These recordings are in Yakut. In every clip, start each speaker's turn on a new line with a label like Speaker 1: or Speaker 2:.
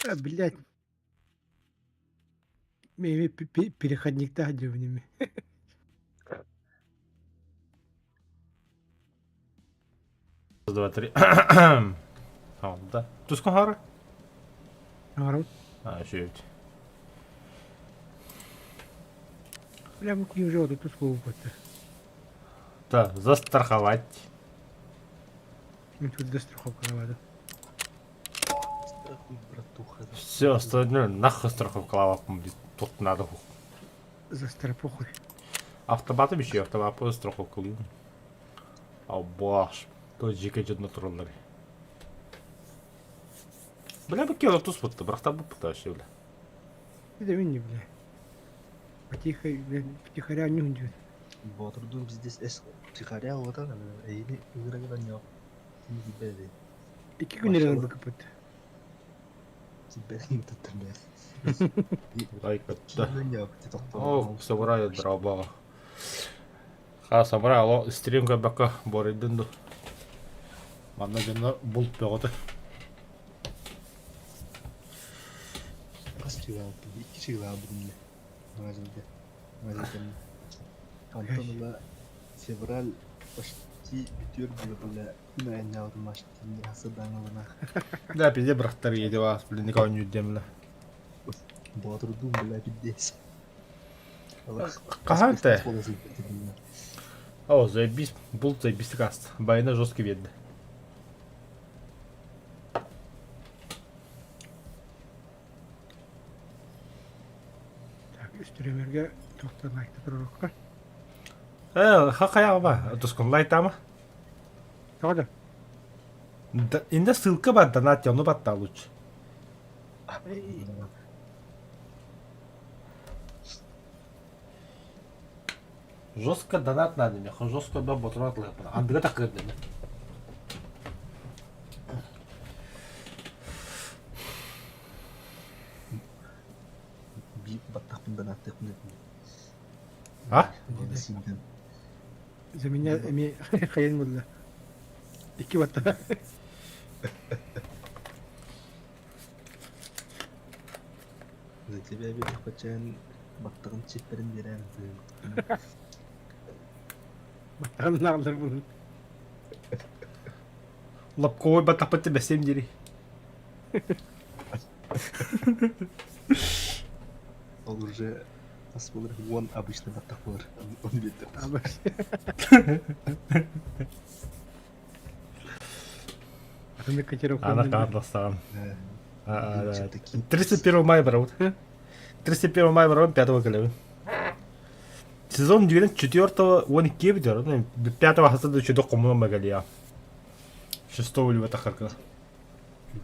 Speaker 1: А, блядь. Переходниктаах диэбиними.
Speaker 2: Раз, два, три. Алда. Тускун хара?
Speaker 1: Арам.
Speaker 2: А, үчүгэй.
Speaker 1: Бля, бу күн уже туску буолбута.
Speaker 2: Да, застраховать.
Speaker 1: Мин тут застраховкалаабатым.
Speaker 3: Страхуй, братуха.
Speaker 2: Все, остальное нахуй страховкалаабаппын тут надо.
Speaker 1: Застрапохуй.
Speaker 2: Автоматом еще автомат страховкалыыбын. Албаш. То жеке дьонно тураллар. Бля, бу киһи туспутта, бырахта буппута вообще, бля.
Speaker 1: Это мин бля. Потихо, бля, втихаря не уйдет.
Speaker 3: Боотурдуун биздес эс тихаря уотан эйини ыҥырагынан ньоо тиийбэди
Speaker 1: Икки күн эрэ ылбыкпыт.
Speaker 3: тиийбэдин туттар
Speaker 2: Лайкатта.
Speaker 3: ньоо
Speaker 2: О, самурай дроба. Ха, самурай, алло, стрим көрбөккө борыйдын ду. Манна дьонно булт бөҕөтө.
Speaker 3: Хас чыылаабыппын? Икки чыылаабытым дии. Маҕаһыынга. Маҕаһыынтан. Онтон ыла февраль почти бүтүөр дылы бile күн айаннаабытым почти хасырдаҥаланах.
Speaker 2: Да, пизде бырахтар иэди баас, блин, никого не удемле.
Speaker 3: Боотурдуум бile пиздец.
Speaker 2: Хаһан тэ? О, заебись, булт заебись каст. Байына жесткий биэрдэ.
Speaker 1: Так, үстүрүмэргэ тохтон лайкта туруорукка.
Speaker 2: Э, хахаяба, тускун лайтама.
Speaker 1: Тоҕо да?
Speaker 2: Да, инде ссылка бар, донат, ону батта лучше. Жестко донат надо, меха жестко да ботрат лыпна. Андыга такырды.
Speaker 3: Биир баттахпын донаттыахпын этим.
Speaker 2: А?
Speaker 3: Синден.
Speaker 1: За меня эми хайын булла. Икки батта.
Speaker 3: За тебя бит качан баттаҕын ситтэрин биэрэн
Speaker 1: Баттаҕын наҕыллар булун.
Speaker 2: Лапковой баттахпыт бэсем дири.
Speaker 3: Ол уже ас болар, он обычный баттах болар. Он бетер.
Speaker 1: Атын котировка.
Speaker 2: Ана каарластаҕын. 31 мая барабыт. 31 мая барабын, 5 кэлэбин. Сезон 4 12 бүтэр. 5 хасыда чудо коммуна магалия. 6 үлүбэ тахарка.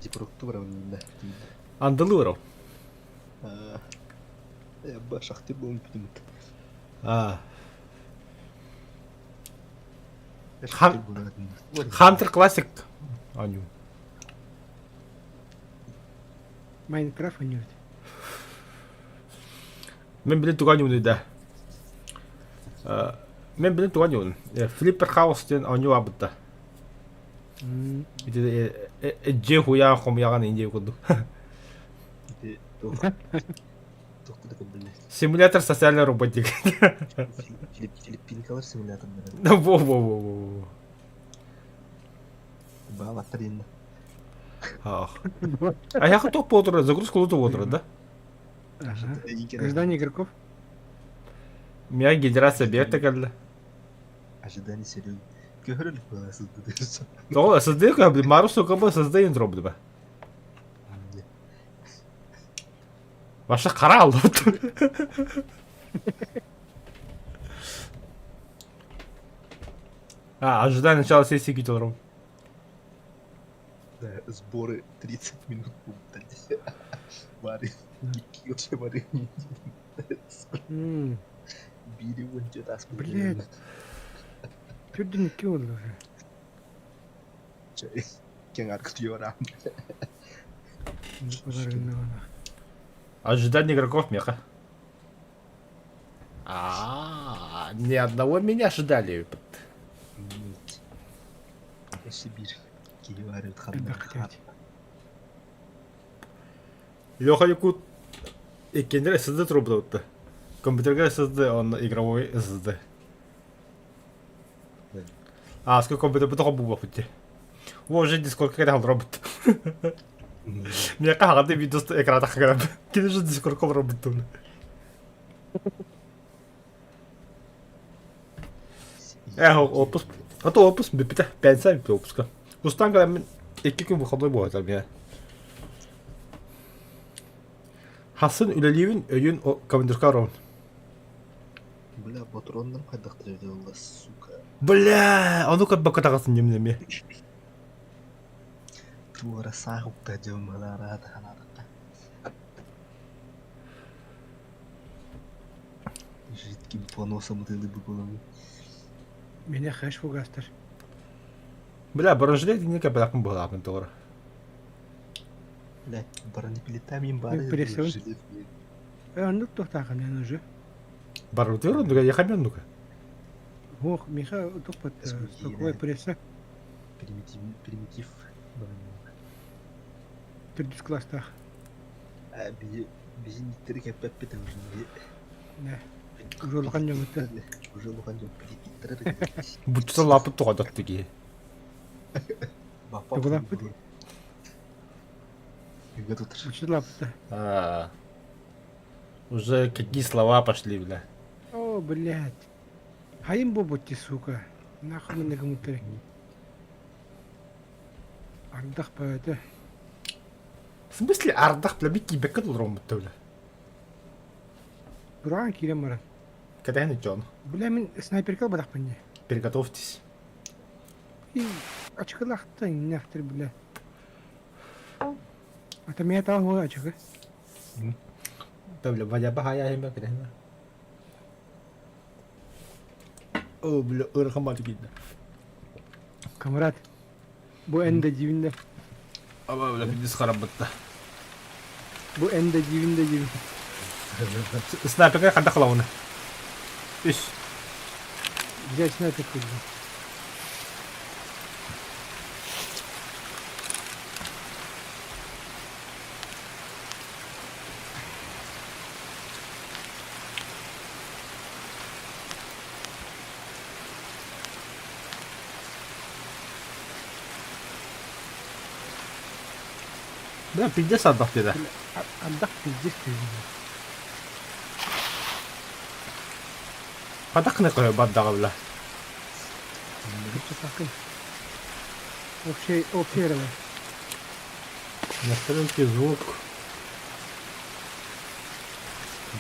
Speaker 3: Дипрокту барабын да.
Speaker 2: Андылы барабын.
Speaker 3: Я шахтер болун бүтүмүт.
Speaker 2: А. Хантер Классик. Аню.
Speaker 1: Майнкрафт аню.
Speaker 2: Мен билин туган юны да. Мен билин туган юн. Флиппер Хаус диэн оонньуу баабытта. Ити дьиэ хуйаан хомуйаҕан индия курдук. Симулятор социальной роботик.
Speaker 3: Филиппинкалар симулятордара.
Speaker 2: Во-во-во-во.
Speaker 3: Баалаттар инна.
Speaker 2: Ах. А я хотел по загрузку луту отыра, да?
Speaker 1: Ожидание игроков.
Speaker 2: Меня генерация объекта кэллэ.
Speaker 3: Ожидание Сереги. Көһөрөл была сыздыыр.
Speaker 2: Тоҕо сыздыы кө Марус сука сызды интро бу Ваша хара аллабыт. А, ожидание начала сессии кити
Speaker 3: Да, сборы 30 минут будут. Бары. Икки бары. Бири уонча таас
Speaker 1: Блядь. Түрдүн икки буолла уже.
Speaker 3: Кең аркытыора.
Speaker 2: Ожидание игроков меха. А, ни одного меня ожидали.
Speaker 3: Өссө биир киһи баар эбит ханна
Speaker 1: Элбэххит эбит.
Speaker 2: Леха Якут иккиэннэр SSD турбутабытта. Компьютерга SSD, онно игровой SSD. Ааска компьютербыт хоббубаппыт дии. О, уже Дискордка кэлэ олоробут. Миэхэ хаҕарды видео экрана кэлэн. Кини же Дискордка олоробут. Э, отпуск. А то отпуск бүппүтэ. Пенсия бүппүтэ отпуска. Устан кэлэммин икки күн выходной буолар миэ. Хасын үлэлиибин өйүн командирка оробун.
Speaker 3: Бля, ботуруоннарым хайдахтар эбитэ буолла, сука.
Speaker 2: Бля, ону көрбөккө таҕыстым дьим эмиэ.
Speaker 3: Туора саах укта дьон быһалаараата ханаатахха. Жидким поносом ытыылыы буолабын.
Speaker 1: Меня хэш фугастар.
Speaker 2: Бля, бронежилет не кэппэтэхпин быһалаахпын тоҕо.
Speaker 3: Бля, бронеплита мин баар
Speaker 1: Прессовын.
Speaker 3: жилет.
Speaker 1: Оннук туохтаахын уже.
Speaker 2: Барытыгар оннуга, яха мен оннуга.
Speaker 1: Ох, Миха туппат стоковой пресса
Speaker 3: Примитив, примитив.
Speaker 1: төрдүс класстаах.
Speaker 3: Биһиниттери кэппэппит уже.
Speaker 1: Нэ. Уже улахан дьоҥҥуттан.
Speaker 3: Уже улахан дьон плититтэр.
Speaker 2: Буччута лааппыт тоҕо киһи.
Speaker 1: Тугулааппыт?
Speaker 3: Үгэ тутар.
Speaker 1: Буччута лааппыта.
Speaker 2: А, Уже какие слова пошли, бля.
Speaker 1: О, блядь. Хайым буолбут сука. Нахуй манна гыммыттары. Ардах баата.
Speaker 2: В смысле ардах, бля, бикки бекка толороммутта, бля.
Speaker 1: Бураан киирэн баран.
Speaker 2: Кэтэһэн дьон.
Speaker 1: Бля, мин снайперка ылбатахпын дии.
Speaker 2: Приготовьтесь.
Speaker 1: И ачыкылаахтан иннээхтэр, бля. Ата миэ таал ачыкы.
Speaker 2: Да, бля, вадя бахая химэ кэтэһэн. О, бля, ыарахан бааты киирдэ.
Speaker 1: Камрад, бу эн да диибин да.
Speaker 2: Аба, бля, пиздец харабытта.
Speaker 1: Бу эн да диибин да диибин.
Speaker 2: Снайперга ханта халауны. Үс.
Speaker 1: Взять снайперку.
Speaker 2: Бля, пиздец ардах диэтэ.
Speaker 1: Ардах пиздец диэтэ.
Speaker 2: Хатах гына көһө бардаҕа бля.
Speaker 1: Кыпчасакын. Общий, общий эрэ
Speaker 2: Настройки звук.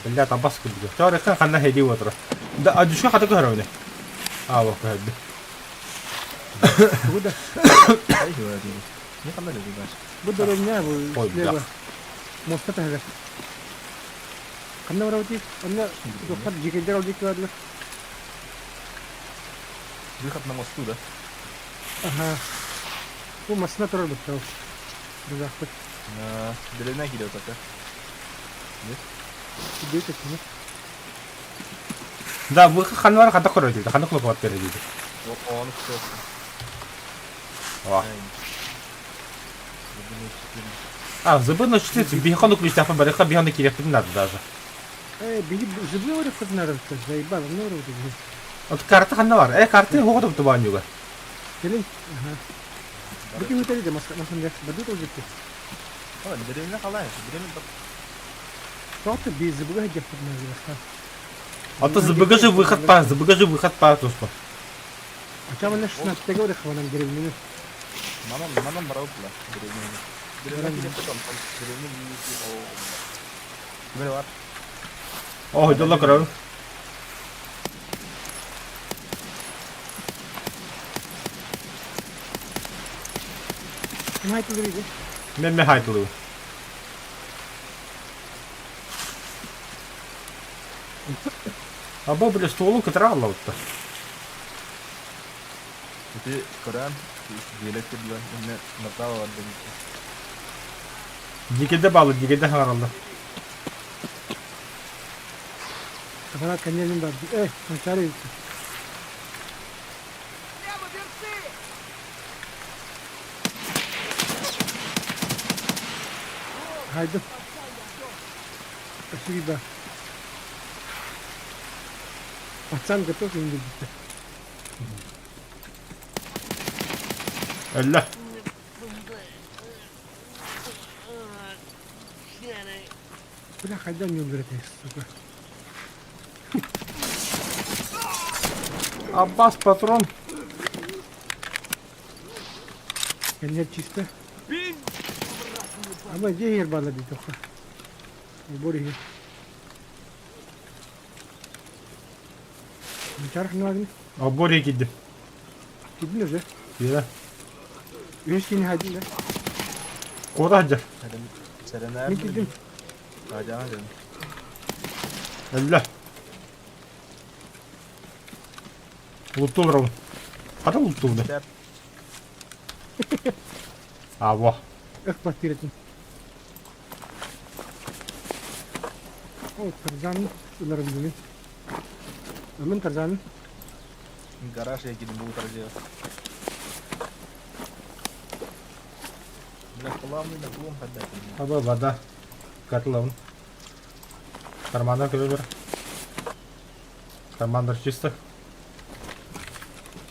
Speaker 2: Бля, табас курдук. Чорекка ханна хеди отура. Да, а душка хата көһөрөбүнэ. Аа, вот көһөрдү.
Speaker 1: Тугу да.
Speaker 3: Не ханна дедиңер?
Speaker 1: Бу дорогня бу
Speaker 2: Ой,
Speaker 1: слева.
Speaker 2: бля.
Speaker 1: Моста таһыгар. Ханна барабытый? Онно доктор дьикэйдэр ол диэки бардылар.
Speaker 3: Выход на мосту, да?
Speaker 1: Ага. Бу массыына турар быттау. Рюкзакпыт.
Speaker 3: Длина киирэ такая.
Speaker 1: Кирбиэт өттүнэ.
Speaker 2: Да, вы ханна бар хата көрөр дейді. Ханна кулак берер дейді.
Speaker 3: Он все.
Speaker 2: О. А, зыбы 04, бихону ключтафы барыха бихону киреппин надо даже.
Speaker 1: Э, биһи зыбы орыппыт нарыппыт. Заебал, ну орыппыт.
Speaker 2: Вот карта ханна бар. Э, карты хоҕо тубаанньуга.
Speaker 1: Кэлин. Ага. Бу ким үтэрий да масан бадут ол дьикти.
Speaker 3: Деревня қалай? Деревня
Speaker 1: Тоҕо би зыбыга дьеппит называется.
Speaker 2: А то ЗБГ же выход па, ЗБГ же выход па туспа.
Speaker 1: Ача 16 орыхванан деревняны.
Speaker 3: Манан, манан барабыт деревня. Деревня кииреп потом, деревня Кимер бар?
Speaker 2: О, дьолло көрөбүн.
Speaker 1: Ким айтылыр иди?
Speaker 2: Мен мен хайтылы. Аба бля столу кытыра аллабытта.
Speaker 3: Ити Коран, диалект билэн, инне направо бардым.
Speaker 2: Дикеде балы, дикеде хаҥараллар.
Speaker 1: Аппарат коннелин бар. Э, начары. Хайдах? Спасибо. Пацан готов им видите.
Speaker 2: Өллө.
Speaker 1: Бля, хайдах не уберете, сука.
Speaker 2: Аббас патрон.
Speaker 1: Кэннэр чисто. Ама дьиэ иһэр баала дии тохха. Убор иһи. Мучарах нуагын.
Speaker 2: Обор иһи киирдим.
Speaker 1: Киирдин уже.
Speaker 2: Киирэ.
Speaker 1: Үһүс киини хайдын да.
Speaker 2: Куота сылдьар.
Speaker 3: Сэрэнээр
Speaker 1: Мин киирдим.
Speaker 3: Аадьаҕа дьон.
Speaker 2: Өллө. Луттуу олоробун. Хата луттуубун.
Speaker 3: Сөп.
Speaker 2: А, во.
Speaker 1: Эх, квартиратын. О, Тарзан ыларым дии. Ылын Тарзан.
Speaker 3: Гараж я кидым бугу тарзия. Бля, главный наклон ходать.
Speaker 2: Аба вода. Котловын. Кармандар көрө бер. Кармандар чисто.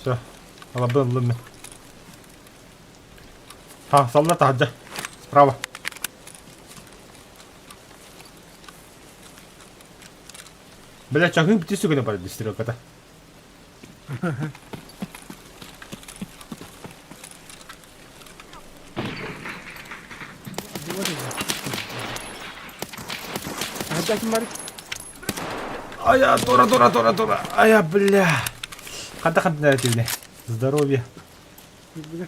Speaker 2: Все. Алабын ыллым мен. Ха, салла таһырдьа. Справа. Бля, чаһыы бити сүгүнэ бар стрелката.
Speaker 1: Таһырдьа ким бар?
Speaker 2: Ая, тура, тура, тура, тура. Ая, бля. Ханта ханта этибине. Здоровье.
Speaker 1: Бля.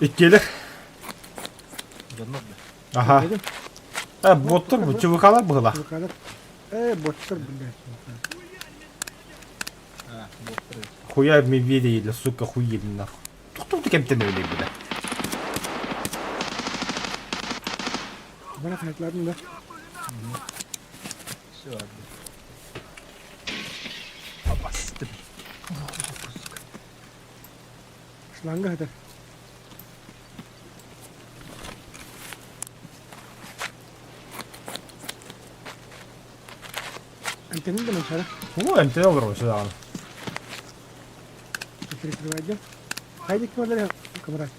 Speaker 2: Иккиэлэр.
Speaker 3: Дьоннор да.
Speaker 2: Аха. Э, боттор бу ЧВКлар быһыла.
Speaker 1: ЧВКлар. Э, боттор, блядь.
Speaker 3: А, боттор.
Speaker 2: Хуя медведя или, сука, хуели нахуй. Тухтум ты кем-то бля.
Speaker 1: Бана хайтларын да.
Speaker 3: Все, ладно. Апасты.
Speaker 1: Шланга хатар. Антенна да манчара.
Speaker 2: О, МТ олорор сюда.
Speaker 1: Перекрывай Хайди кималар камера.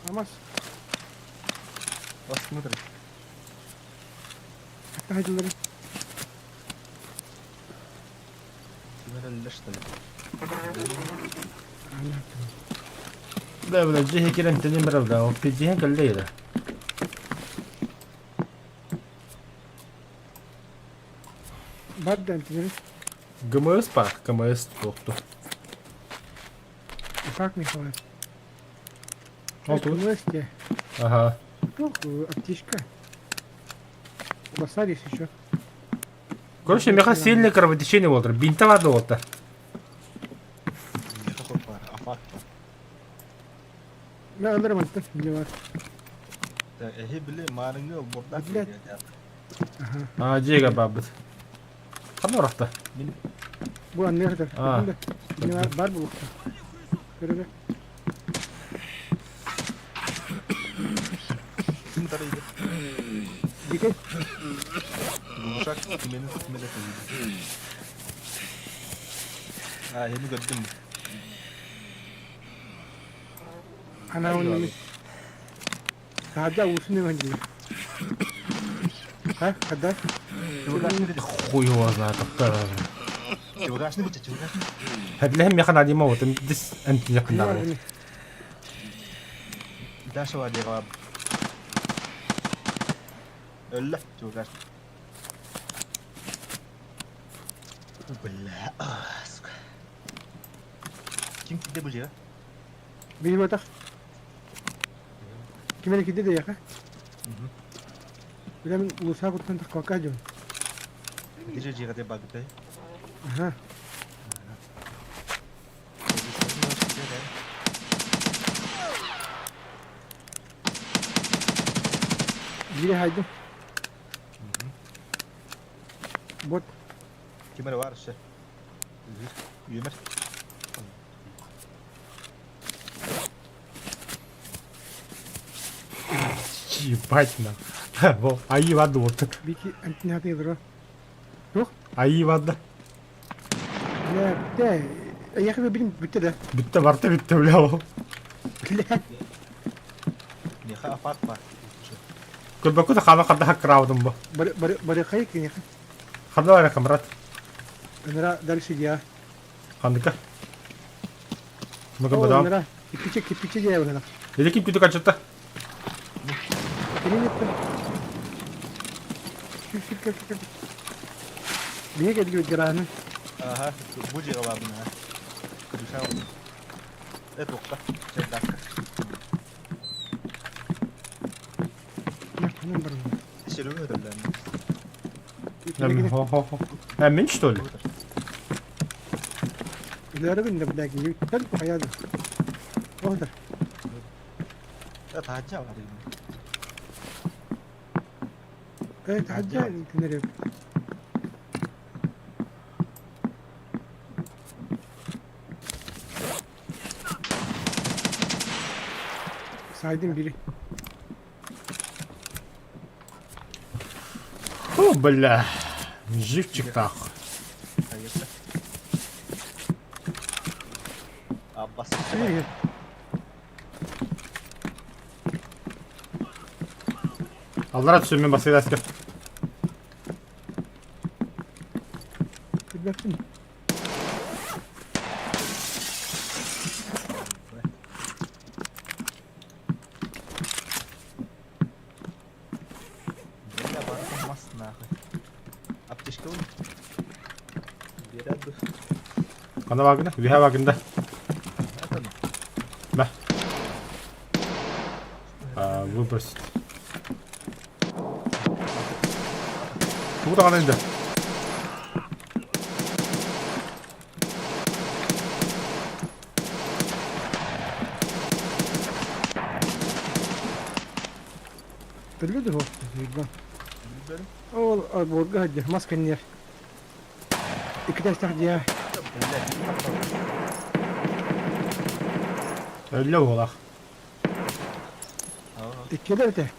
Speaker 1: Амас.
Speaker 3: Посмотри.
Speaker 1: Хатта хайдылары.
Speaker 3: Кимер что ли?
Speaker 2: Да, бля, дьиэ кирэн тэним бара, ол пиздиһэн кэллэ да.
Speaker 1: Бар да антенна.
Speaker 2: ГМС па, ГМС туохту.
Speaker 1: Как Михаил?
Speaker 2: Ол тугун?
Speaker 1: ГМС те.
Speaker 2: Ага.
Speaker 1: Ну, аптечка. Басарис еще.
Speaker 2: Короче, меха сильное кровотечение болтыр. Бинта барды болта.
Speaker 3: Афак.
Speaker 1: Да, ылырым антын. Не бар.
Speaker 3: Эһи били маарыҥҥы олбуордаах
Speaker 1: Блядь. Ага.
Speaker 2: А, дьиэгэ баабыт. Ханна орохто?
Speaker 3: Мин
Speaker 1: Бу анныгар хатар.
Speaker 2: А.
Speaker 1: Не бар, бар булукта. Көрөрө.
Speaker 3: ким тарыйды?
Speaker 1: Дикей.
Speaker 3: Глушак кимени кимеле тыйды. А, эми көрдүм.
Speaker 1: Ана оны. Хада усуне мандили. Ха, хада.
Speaker 2: Хуй его знает, тоқтар.
Speaker 3: Чугашны бит, чугашны.
Speaker 2: Хэдлэһэн меха надима вот дис энти якыннар.
Speaker 3: Даша вадига. Өллө, чугашны. Бля, сука. Ким кидде бу жера?
Speaker 1: Били батах. Кимene кидде де яка? Билем улуса куттан такка жон.
Speaker 3: Дижи жига деп багытай.
Speaker 1: Аха. Бири хайдым. Бот.
Speaker 3: Кимер бар ше. Юмер.
Speaker 2: Ебать на. Во, айыы барды буолтун.
Speaker 1: Бики антинаты ядро. Туох?
Speaker 2: Айыы барды.
Speaker 1: Бля, бүттэ. Эйиэхэ билим бүттэ да.
Speaker 2: Бүттэ барта бүттэ бля ол.
Speaker 1: Бля.
Speaker 3: Миэхэ аппарт баар.
Speaker 2: Көрбөккө да хаана харда хаккыраабытым бу.
Speaker 1: Барыхай киниэхэ.
Speaker 2: Ханна барар камрат?
Speaker 1: Ынара дальше дьиэ.
Speaker 2: Ханныка? Ну-ка
Speaker 1: О,
Speaker 2: бадам.
Speaker 1: ынара. Киппиче, киппиче дьиэ быһына.
Speaker 2: Или ким күтү качатта?
Speaker 1: Кини нетте. Сүр сүр кел кел. Биһи кэлгибит гараһын.
Speaker 3: Аха, бу дьиэҕэ баарбын аха. Крыша Э, туохха? Чердакка.
Speaker 1: Ханан баран.
Speaker 3: Серега өтөллөөн.
Speaker 2: Э, мин что ли?
Speaker 1: Үлээрбин да блядь, тел хайады. Оһдар.
Speaker 3: Э, таһырдьа бар
Speaker 1: Э, таһырдьа кинери. Сайдым бири.
Speaker 2: Фу, бля. Живчик так.
Speaker 3: Аббас.
Speaker 2: Аллара түсөммүн басыйдаска.
Speaker 1: Билбэппин.
Speaker 3: Бля, барытын мас нахуй. Аптечка ыл. Биэрэр ду.
Speaker 2: Хана багына, үһэ багында.
Speaker 3: Это ну.
Speaker 2: Бә. А, выбросить. Тугу даҕаны да.
Speaker 1: Өллө да суох. Ол буорга сылдьар, мас кэннигэр. Иккитэ дьиэ.
Speaker 2: Өллө буолах.
Speaker 1: Иккилэр этэ.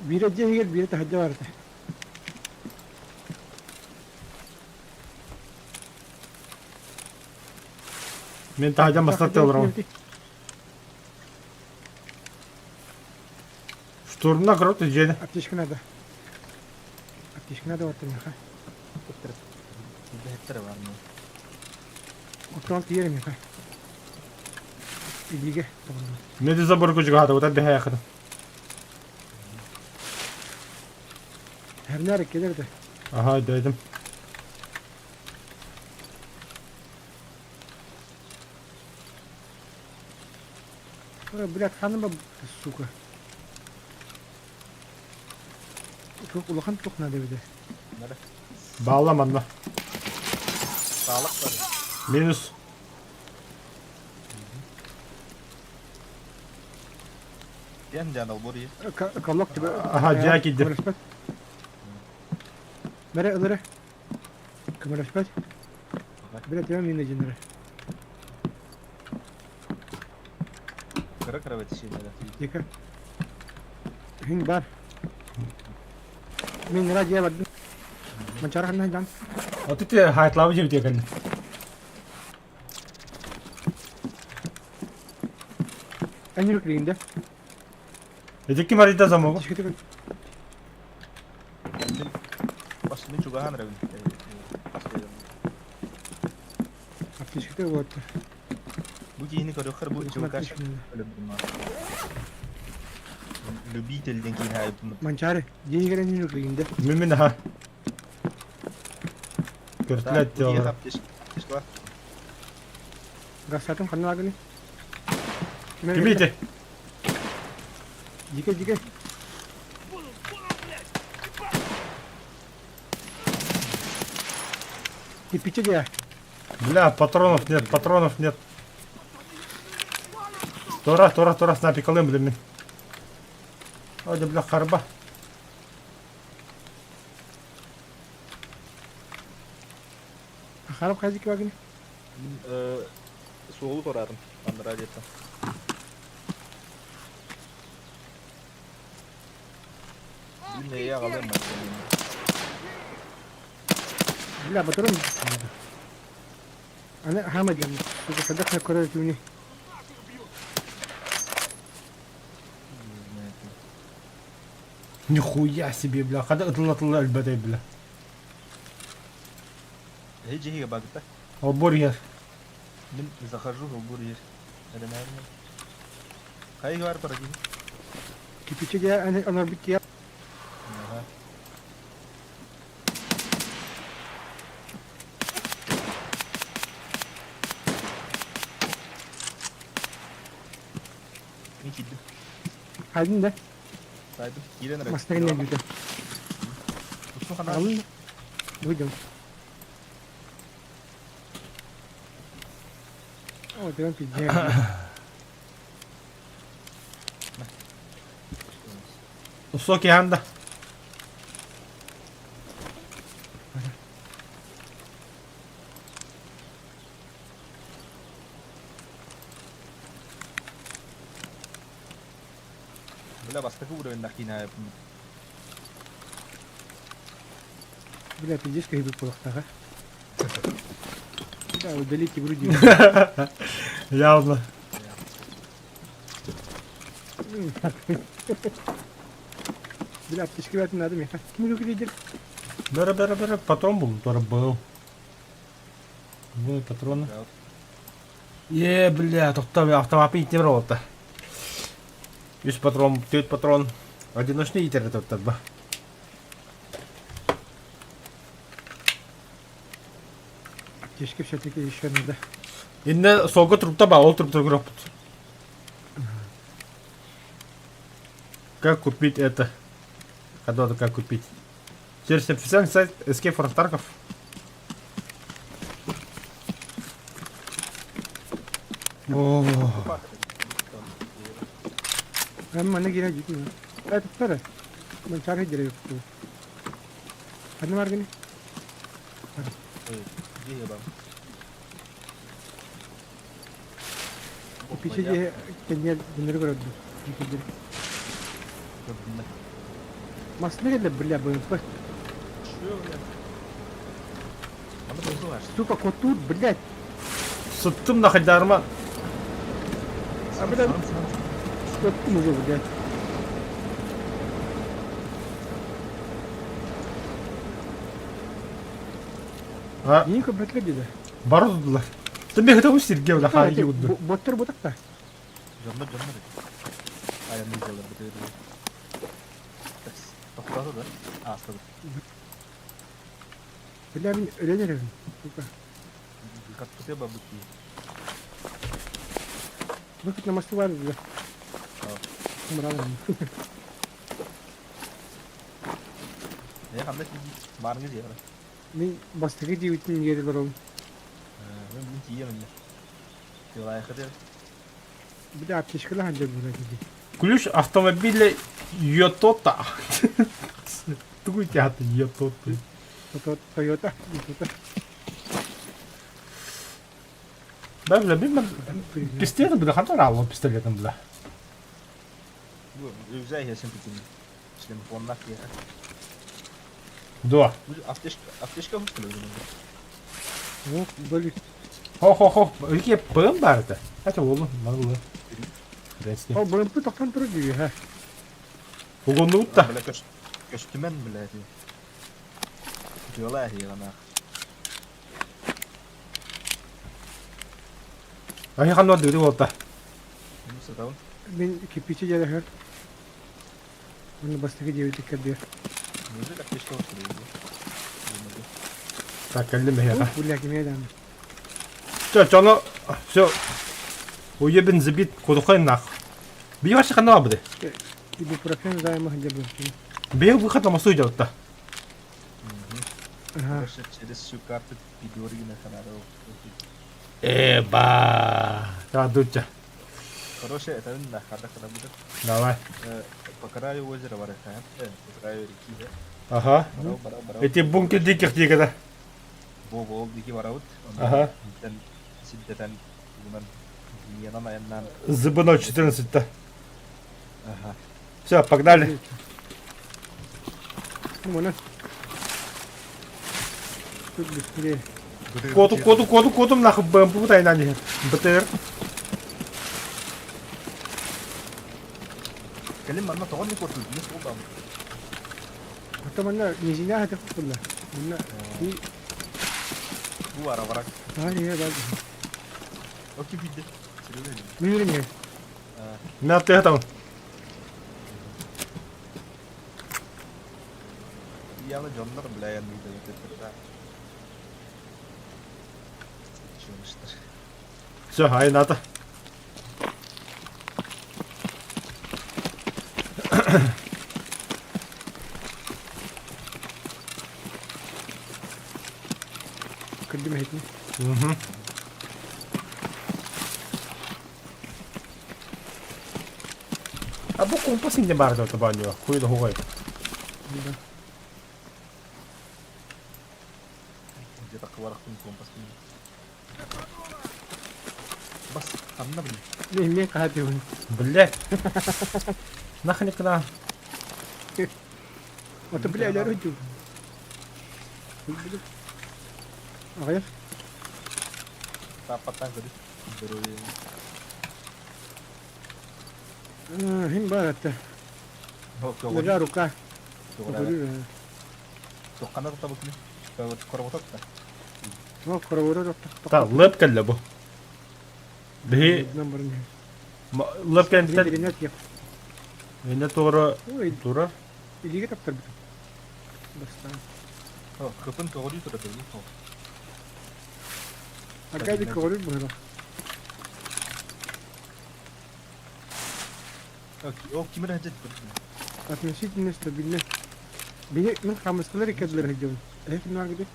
Speaker 1: Биирэ дьиэ иһигэр, биирэ таһырдьа бар этэ.
Speaker 2: Мин таһырдьа мастар тыалырабын. Штурмна грот дьиэни.
Speaker 1: Аптечка надо. Аптечка надо вот меха.
Speaker 3: Бэһэттэрэ бар ну.
Speaker 1: Оттон тиийэр меха. Илиигэ
Speaker 2: Меди заборку жугаата, бэһэ
Speaker 1: Хернер кэлэр да.
Speaker 2: Ага, дедим.
Speaker 1: Блядь, ханыма, сука. Туох улахан туох надо эбитэ.
Speaker 2: Баалла манна.
Speaker 3: Саалах бар.
Speaker 2: Минус.
Speaker 3: Диэн диэн олбур ие.
Speaker 1: Коллок тебе.
Speaker 2: Ага, дьиэ киирдим.
Speaker 1: Көмөлөспөт. Бэрэ ылыры. Көмөлөспөт. Бэрэ тебе мин дьиннэрэ.
Speaker 3: Кыра кыра бэтишиэннэрэ.
Speaker 1: Тихо. Күн бар. Мин ра дьиэ бардым. Манчары ханна сылдьан?
Speaker 2: Вот ити хайтлаабы дьиэбитигэр кэллим.
Speaker 1: Эн үрүк да?
Speaker 2: Ити ким арыйда замогу?
Speaker 3: Басыны чугаһаан эрэбин.
Speaker 1: Аптечката вот.
Speaker 3: Бу киһини көрүөххэр бу чугас Любитель диэн киһи айбын.
Speaker 1: Манчары, дьиэ үрүк
Speaker 2: Мин мин аха. Көртүлэр диолар.
Speaker 1: Гасатын ханна агыны?
Speaker 2: Кими ити?
Speaker 1: Дьике, дьике. Кирпичи дьиэ.
Speaker 2: Бля, патронов нет, патронов нет. Тора, тора, тора, снайпикалым, блин. Мин. Ой, да бля, харба.
Speaker 1: Харап хайдик багын.
Speaker 3: Суолу торарым. Андыра деттім. Мин эйэ аҕалыам
Speaker 1: Бля, батарым. Аны хаама диэн. Хайдах көрөр түүнү.
Speaker 2: Нихуя себе, бля, хада ытылла-ытылла өлбөтөй, бля.
Speaker 3: Эһи дьиһигэ багыта.
Speaker 2: Олбуор иһэр.
Speaker 3: Мин захожу, олбуор иһэр. Эрэнээрин. Хайы бар бар дии.
Speaker 1: Кипичи дьэ аны онорбут тиэ.
Speaker 3: Ага. Мин киирдим.
Speaker 1: Хайдын да.
Speaker 3: Сайдым. Киирэн эрэ.
Speaker 1: Мастарын нэлбитэ.
Speaker 3: Устун ханаа.
Speaker 1: Алын. Выйдем. О, ты он пиздец.
Speaker 2: Усо киһанда.
Speaker 3: Бля, бастакы уровень киинэ
Speaker 1: Бля, пиздец, как идут кулактаға. Да, удалите груди.
Speaker 2: Явно.
Speaker 1: Бля, аптечка брать не надо мне. Ким лидер?
Speaker 2: Бера, бера, бера, патрон был, который был. Вон патроны. Е, бля, тоқтап автомат иттер болта. Үс патрон, төрт патрон. Одиночный итер тоқтар ба.
Speaker 1: Аптечка все-таки еще надо.
Speaker 2: Инне солго трупта ба, ол трупта көрөппүт. Как купить это? Когда как купить? Через официальный сайт Escape from Tarkov. О,
Speaker 1: Манна киирэ дьиэтин. Э, туттара. Манчаары дьире юкту. Ханна баргыны? Кирпичи дьиэ кэннигэр дьоннору көрөрдүм. Массыына кэллэ бля БМП. Сука, котур, блядь.
Speaker 2: Сыттым да хайдарма.
Speaker 1: А, бля, сыттым уже, блядь.
Speaker 2: А,
Speaker 1: Нин көбөтлөр диде.
Speaker 2: Бары тутулар. Ты сирге бля хари удду.
Speaker 1: Боттор ботакта.
Speaker 3: Дьоннор дьоннор Айанны дьалар бытыр. Тоқтады да? Астады.
Speaker 1: Бля, мин өлөн эрэбин. Сука.
Speaker 3: Каттысы бабыки.
Speaker 1: Выход на мосту бар, бля. Мралым.
Speaker 3: Не қандай барыңыз егер.
Speaker 1: Мин бастакы диэбитин иэри олоробун.
Speaker 3: Мен тиемин. Тилайхы
Speaker 1: Бля, аптечкалаах сылдьар буолар дии.
Speaker 2: Ключ автомобиля Йотота. Тугуй театр Йотота.
Speaker 1: Тойота, Тойота.
Speaker 2: Да, бля, мен пистолетом, бля, хантар алло пистолетом, бля.
Speaker 3: Өзі әйесін күтін. Шлемфоннақ я.
Speaker 2: Да.
Speaker 3: Аптечка, аптечка хуштылы
Speaker 1: О, были.
Speaker 2: Хо-хо-хо, какие ПМ бар это? Это олу, маңлы.
Speaker 1: Ол БМП тоқтан тұр дейді, ха.
Speaker 2: Угоннубут да.
Speaker 3: Бля, көстүмэн, бля, Дьуола эһиэҕэ
Speaker 2: Ахи ханна дыры болта.
Speaker 3: Сатабын.
Speaker 1: Мин кирпичи дьэ Оны бастакы диэбит кэрдиэр.
Speaker 3: Неужели аптечка хуштылы
Speaker 2: Так, кэллим эһиэхэ.
Speaker 1: Бля, кимиэ даҕаны.
Speaker 2: Все, чоно, все. Уебен забит, кудухай нах. Бии вообще ханна бады.
Speaker 1: Ибупрофен займа сылдьар буолуохтун.
Speaker 2: Бии выход на мосту идет да.
Speaker 1: Ага.
Speaker 3: Через всю карту пидоргина ханада.
Speaker 2: Эба. Да, дуча.
Speaker 3: Хорошая, это на хада хада будет.
Speaker 2: Давай.
Speaker 3: По краю озера варыха, по краю реки,
Speaker 2: Ага.
Speaker 3: Барау, барау, барау.
Speaker 2: Эти бункер диких дикада.
Speaker 3: Бо бол дики бараут.
Speaker 2: Ага.
Speaker 3: Сиддетен bundan янан аяннан.
Speaker 2: ЗБ-014-то.
Speaker 3: Ага.
Speaker 2: Все, погнали.
Speaker 1: Манан. Тут быстрее.
Speaker 2: Коту, коту, коту, котум нахуй БМП тайнан иһэр. БТР.
Speaker 3: Кэлин манна тоҕо не куотуй? Не суолтам.
Speaker 1: Ата манна низиня хатых кулла. Манна и
Speaker 3: Бу ара барак.
Speaker 1: Ай, да.
Speaker 3: Окей, виде. Серьезно?
Speaker 1: Мирине.
Speaker 2: На ты там.
Speaker 3: Яна дьоннор бля янныйда
Speaker 2: Все, айната.
Speaker 1: Кырдым эһитин.
Speaker 2: Угу. А бу компас инде бар да табаньо. Хуй да хугай.
Speaker 1: Да.
Speaker 3: Где-то кварахтын компас. Бас, ханна блин.
Speaker 1: Мен мен хаатыбын.
Speaker 2: Блять. Нахрен кына.
Speaker 1: Ото бля өлөр үтү. Аҕыйах.
Speaker 3: Тааппаттан көрү. Здоровье.
Speaker 1: Хин бар атта. Нога рука.
Speaker 3: Туоххана тутабытын? Короботот да.
Speaker 2: Та лып кэллэ бу. Биһи лып кэнтэн инне туора турар.
Speaker 1: Илиге таптарбытым. Бастаан.
Speaker 3: Хыпын көҕөрүү турар
Speaker 1: Аркадий көҕөрүүр быһыылаах.
Speaker 3: Ол ким эрэ сылдьар
Speaker 1: Относительно стабильно. Били мин хамыскалар иккэллэр сылдьабын. Эһи кимнээҕи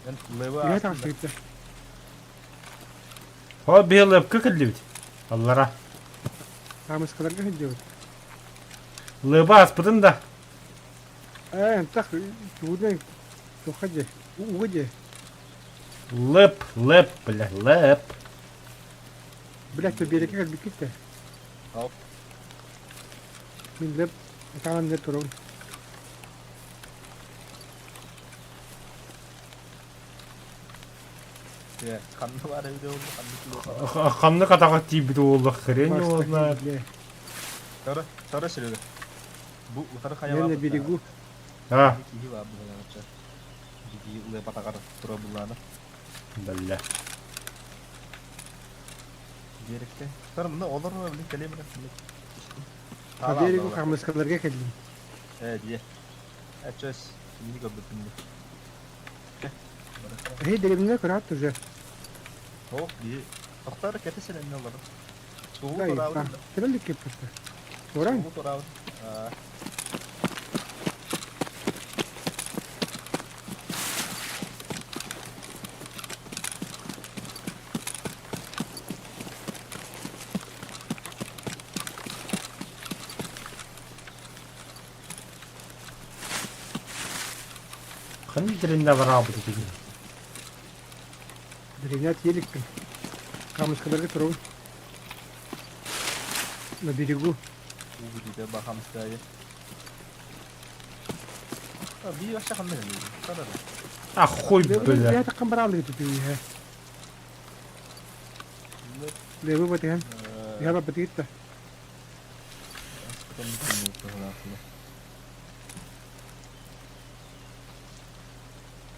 Speaker 3: Эн лева
Speaker 1: Үһэ таҕыстыгыттар.
Speaker 2: О, биһи лыпка кэллибит. Аллара.
Speaker 1: Хаамыскаларга сылдьабыт.
Speaker 2: Лыба аспытын да.
Speaker 1: Ээ, ынтах тугунан туохха дьэ, ууга дьэ.
Speaker 2: Лып, лып, бля, лып.
Speaker 1: Блядь, то биэрэккэ кэлбиккит да.
Speaker 3: Ал.
Speaker 1: Мин лып, атаҕын да турабын.
Speaker 3: Ханна баар эбитэ буолла, ханна
Speaker 2: Ханна атаҕа тиийбит уолла хрень его знает.
Speaker 3: Тара, тара Серега. Бу утары
Speaker 1: Я на
Speaker 3: хайалаабыт
Speaker 1: берегу.
Speaker 2: А,
Speaker 3: киһи баар быһыылаах Дии лепатагар тура буллаана.
Speaker 2: бля.
Speaker 3: Биэрикте. Тар мына олор билин кэлиэ мына.
Speaker 1: По берегу хамыскаларга кэллим.
Speaker 3: Э, дие. Эчес, мини көрбүппүн.
Speaker 1: Эһи деревня көрөөт уже.
Speaker 3: Ох, дии. Тохтар кэтесен эмне олор. Сугу
Speaker 1: Да,
Speaker 3: тураабын.
Speaker 1: Трелли кеппетте. Оран.
Speaker 3: Сугу тураабын.
Speaker 2: Ханна деревня бараабыт этигин.
Speaker 1: Деревня тиэликпин. Хамыскаларга турабын. На берегу.
Speaker 3: Уу диде бахамстайы. Би вообще ханна кэлли. Тара.
Speaker 2: А хуй, бля.
Speaker 1: Я таккан бараалыгы тутуйа. Лебе батыган. Я батыгытта.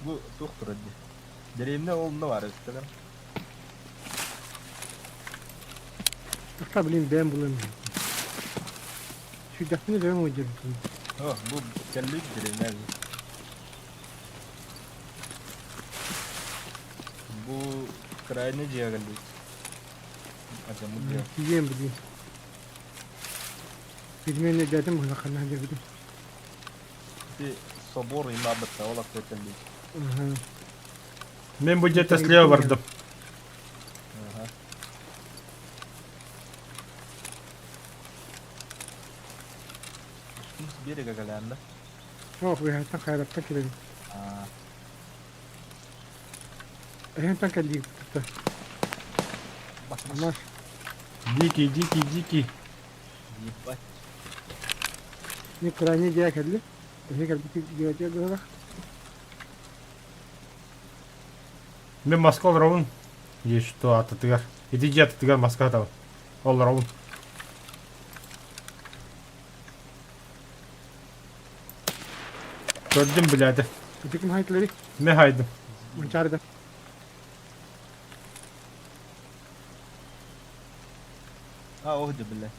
Speaker 3: Бу туох турар дии. Дэриэбинэ ол онно баар эбит
Speaker 1: Ахта блин бэйэм булан. Сүйдэхпинэ бэйэм уйдьабытым.
Speaker 3: О, бу кэллик дэриэбинэ Бу крайне дьиэ кэллик. Адьаммыт дьиэ.
Speaker 1: Тиийиэм блин. Пельмени дядям ханна дьэбитим.
Speaker 3: Ити собор имаабытта ол аттыгар кэллик.
Speaker 1: Ага.
Speaker 2: Мен бу дьиэттэ слева бардым.
Speaker 3: Ага. С берега кэлээн да?
Speaker 1: Ох, выхаттан хайраттан кэлэбин.
Speaker 3: Аа.
Speaker 1: Эһэнтэн кэллиик тутта.
Speaker 3: Бас
Speaker 1: Маш.
Speaker 2: Дикий, дикий, дикий.
Speaker 3: Ебать.
Speaker 1: Не крайне дьиэ кэлли. Эһи кэлбит дьиэ быһылах.
Speaker 2: Мин маска олоробун. Дии что атытыгар. Ити дьиэ атытыгар маска атабын. Олоробун. Көрдүм билээти.
Speaker 1: Ити ким хайтылары?
Speaker 2: Мен хайдым.
Speaker 1: Манчаарыда.
Speaker 3: А, ох, бля.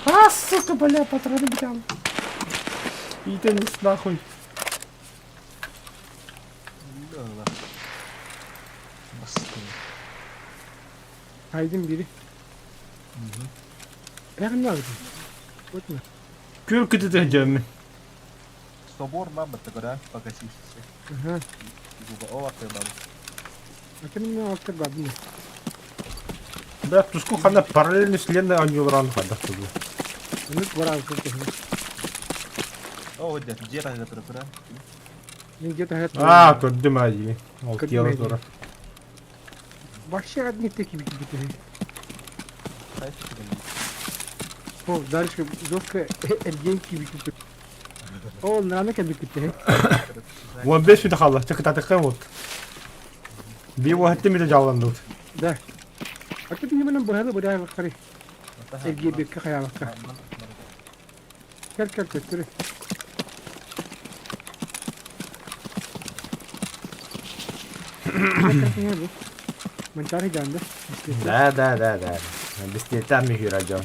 Speaker 2: А, сука, бля, патроны взял. Иитэн нахуй.
Speaker 1: Хайдым бири. Эҕин наадын. Отма.
Speaker 2: Күөл кытыты дьэммин.
Speaker 3: Собор ма баттагара покосившийся.
Speaker 1: Ага.
Speaker 3: О, аттыр
Speaker 1: Атын мен аттыр бабын.
Speaker 2: Да, туску хана параллельно вселенная анюлран хада тугу.
Speaker 1: Onu бара алып
Speaker 3: О, где где так это
Speaker 1: Мен где-то это.
Speaker 2: А, көрдүм ади. Ол
Speaker 1: Көрдүм
Speaker 2: тело
Speaker 1: ади.
Speaker 2: тура.
Speaker 1: Вообще одни такие битые. О, дальше жестко эргенки битые. О, наны кәбик битте.
Speaker 2: 15 минут қалды. Тек татыққан вот. Би уақытты мені жалданды.
Speaker 1: Да. А ты не менен быһалы быһалы кары. Эрге бекке хаялыкка. Кел кел көттүрү. Манчары жанды.
Speaker 2: Да, да, да, да. Бестетам михира жон.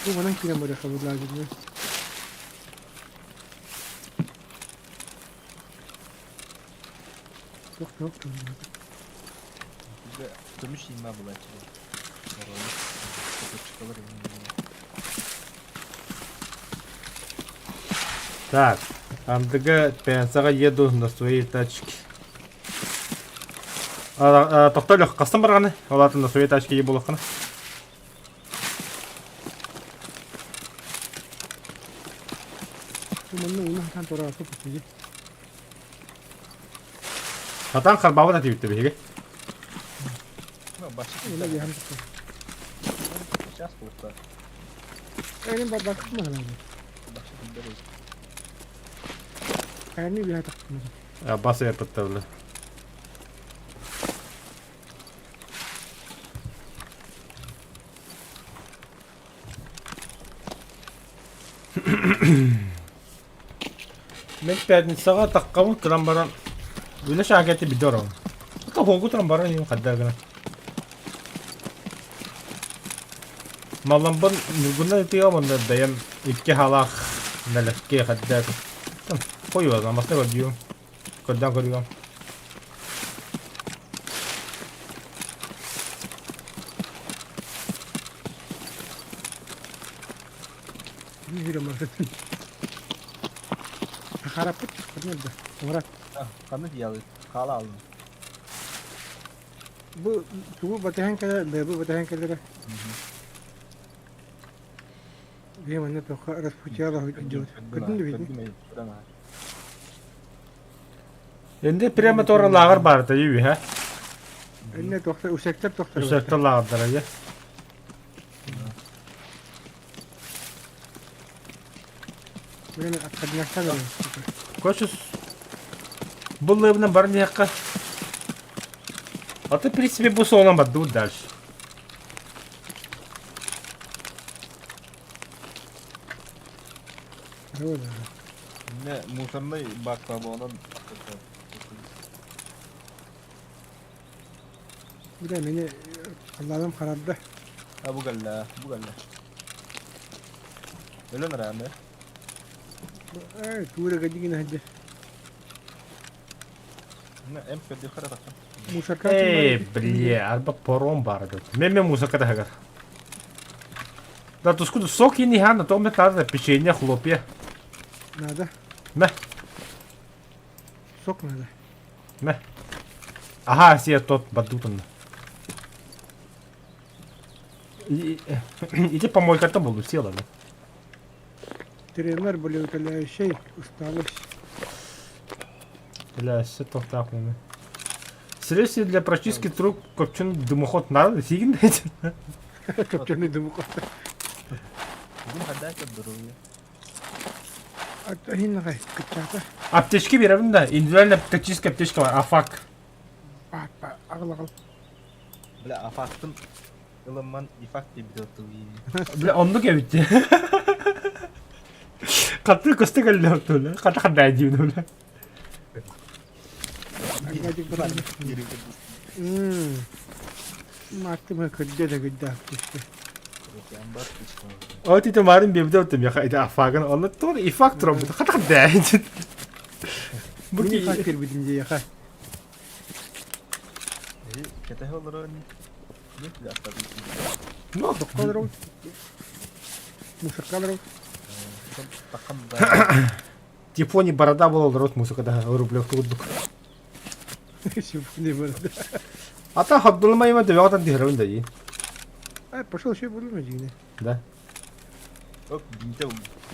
Speaker 1: Бу манан кирен бара кабыллар. Yok yok.
Speaker 3: Көмүш има булачы.
Speaker 2: Так, андыга пенсаға еду на своей тачке. Тоқтал қастан барғаны, олатын на своей тачке ебу лаққаны.
Speaker 1: Бу манна уна хатан тора апы битти.
Speaker 2: Хатан қарбабы да тибітті беге.
Speaker 3: Ну, башка.
Speaker 1: Уна яхам.
Speaker 3: Сейчас просто.
Speaker 1: Әнин бар бакытма хана.
Speaker 3: Башка күндер.
Speaker 1: Әни бия тактым.
Speaker 2: Басы япытты Мен пятницаға таққамын кыран баран. Үлі шагеті бидором. Та хонгу туран баран юм қаддагына. Маламбын нүгүнә тига монда бәям икки халах нәләкке хаддак. Там қойып масна көрдүм. Көрдөн көрүгөм.
Speaker 1: Не верю, может. Харапыт, көрмөдү. Мурат,
Speaker 3: Канны дияды. Кала алдым.
Speaker 1: бу тугу батахан кала, бу батахан кала. Бе манна тоха распутяла идет. Көрдүн бит.
Speaker 2: Енді прямо тора лагер бар да юби, ха?
Speaker 1: Энне тохта усектер тохта.
Speaker 2: Үсәктә лагердара, я.
Speaker 1: Мен откаднякта да.
Speaker 2: Короче, бұл лыбынан бар не жаққа. А ты, в принципе, бу солнан бадду дальше.
Speaker 1: Да.
Speaker 3: Не, мусорный бак табонун.
Speaker 1: Бля, мени Аллахым карарды.
Speaker 3: А бу галла, бу галла. Өлөн раме.
Speaker 1: Эй, тура гадигин хаджа.
Speaker 3: Не, эм көдү хара тактым.
Speaker 1: Мусорка.
Speaker 2: Эй, бля, арба порон барды. Мен мен мусорка да Да, тускуду сок и не хана, то мне надо печенье, хлопья.
Speaker 1: Надо.
Speaker 2: Мә,
Speaker 1: Сок надо.
Speaker 2: мә. Ага, все тот бадутан. Иди помойка там буду, села, да.
Speaker 1: Тренер болеутоляющий усталость.
Speaker 2: Бля, все тоқтақ оны. Средства для прочистки труб копченый дымоход надо, сигин дайте.
Speaker 1: Копченый дымоход.
Speaker 3: Бүгүн хадаа көрдөрүү.
Speaker 1: Иһин кыччаата.
Speaker 2: Аптечки беремин да, индивидуальная тактическая аптечка бар, афак.
Speaker 1: Папа, аҕал-аҕал.
Speaker 3: Бля, афактын ылымман ифак диэбит оттугии.
Speaker 2: Бля, оннук эбит. Хаты көстө кэллэ тула. Хата хадаа диибин бля.
Speaker 1: Маттым көрдө да көрдө аптечка.
Speaker 2: О, ти марын биэбитэ оттум яха ити афагын онно тур ифак тураммыт хата хадаа. Бу
Speaker 1: Мин ифак кирбитим дии яха.
Speaker 3: Кэтэһэ олорон
Speaker 2: Ну,
Speaker 1: Тоххолору. Мусоркалару.
Speaker 2: Типони борода була олорот музыкада Рублевка курдук.
Speaker 1: Симфония борода.
Speaker 2: Ата ходдулмайма төбөҕөтөн түһэрэбин да дии.
Speaker 1: Ай, пошел еще буду дьиҥнэ.
Speaker 2: Да.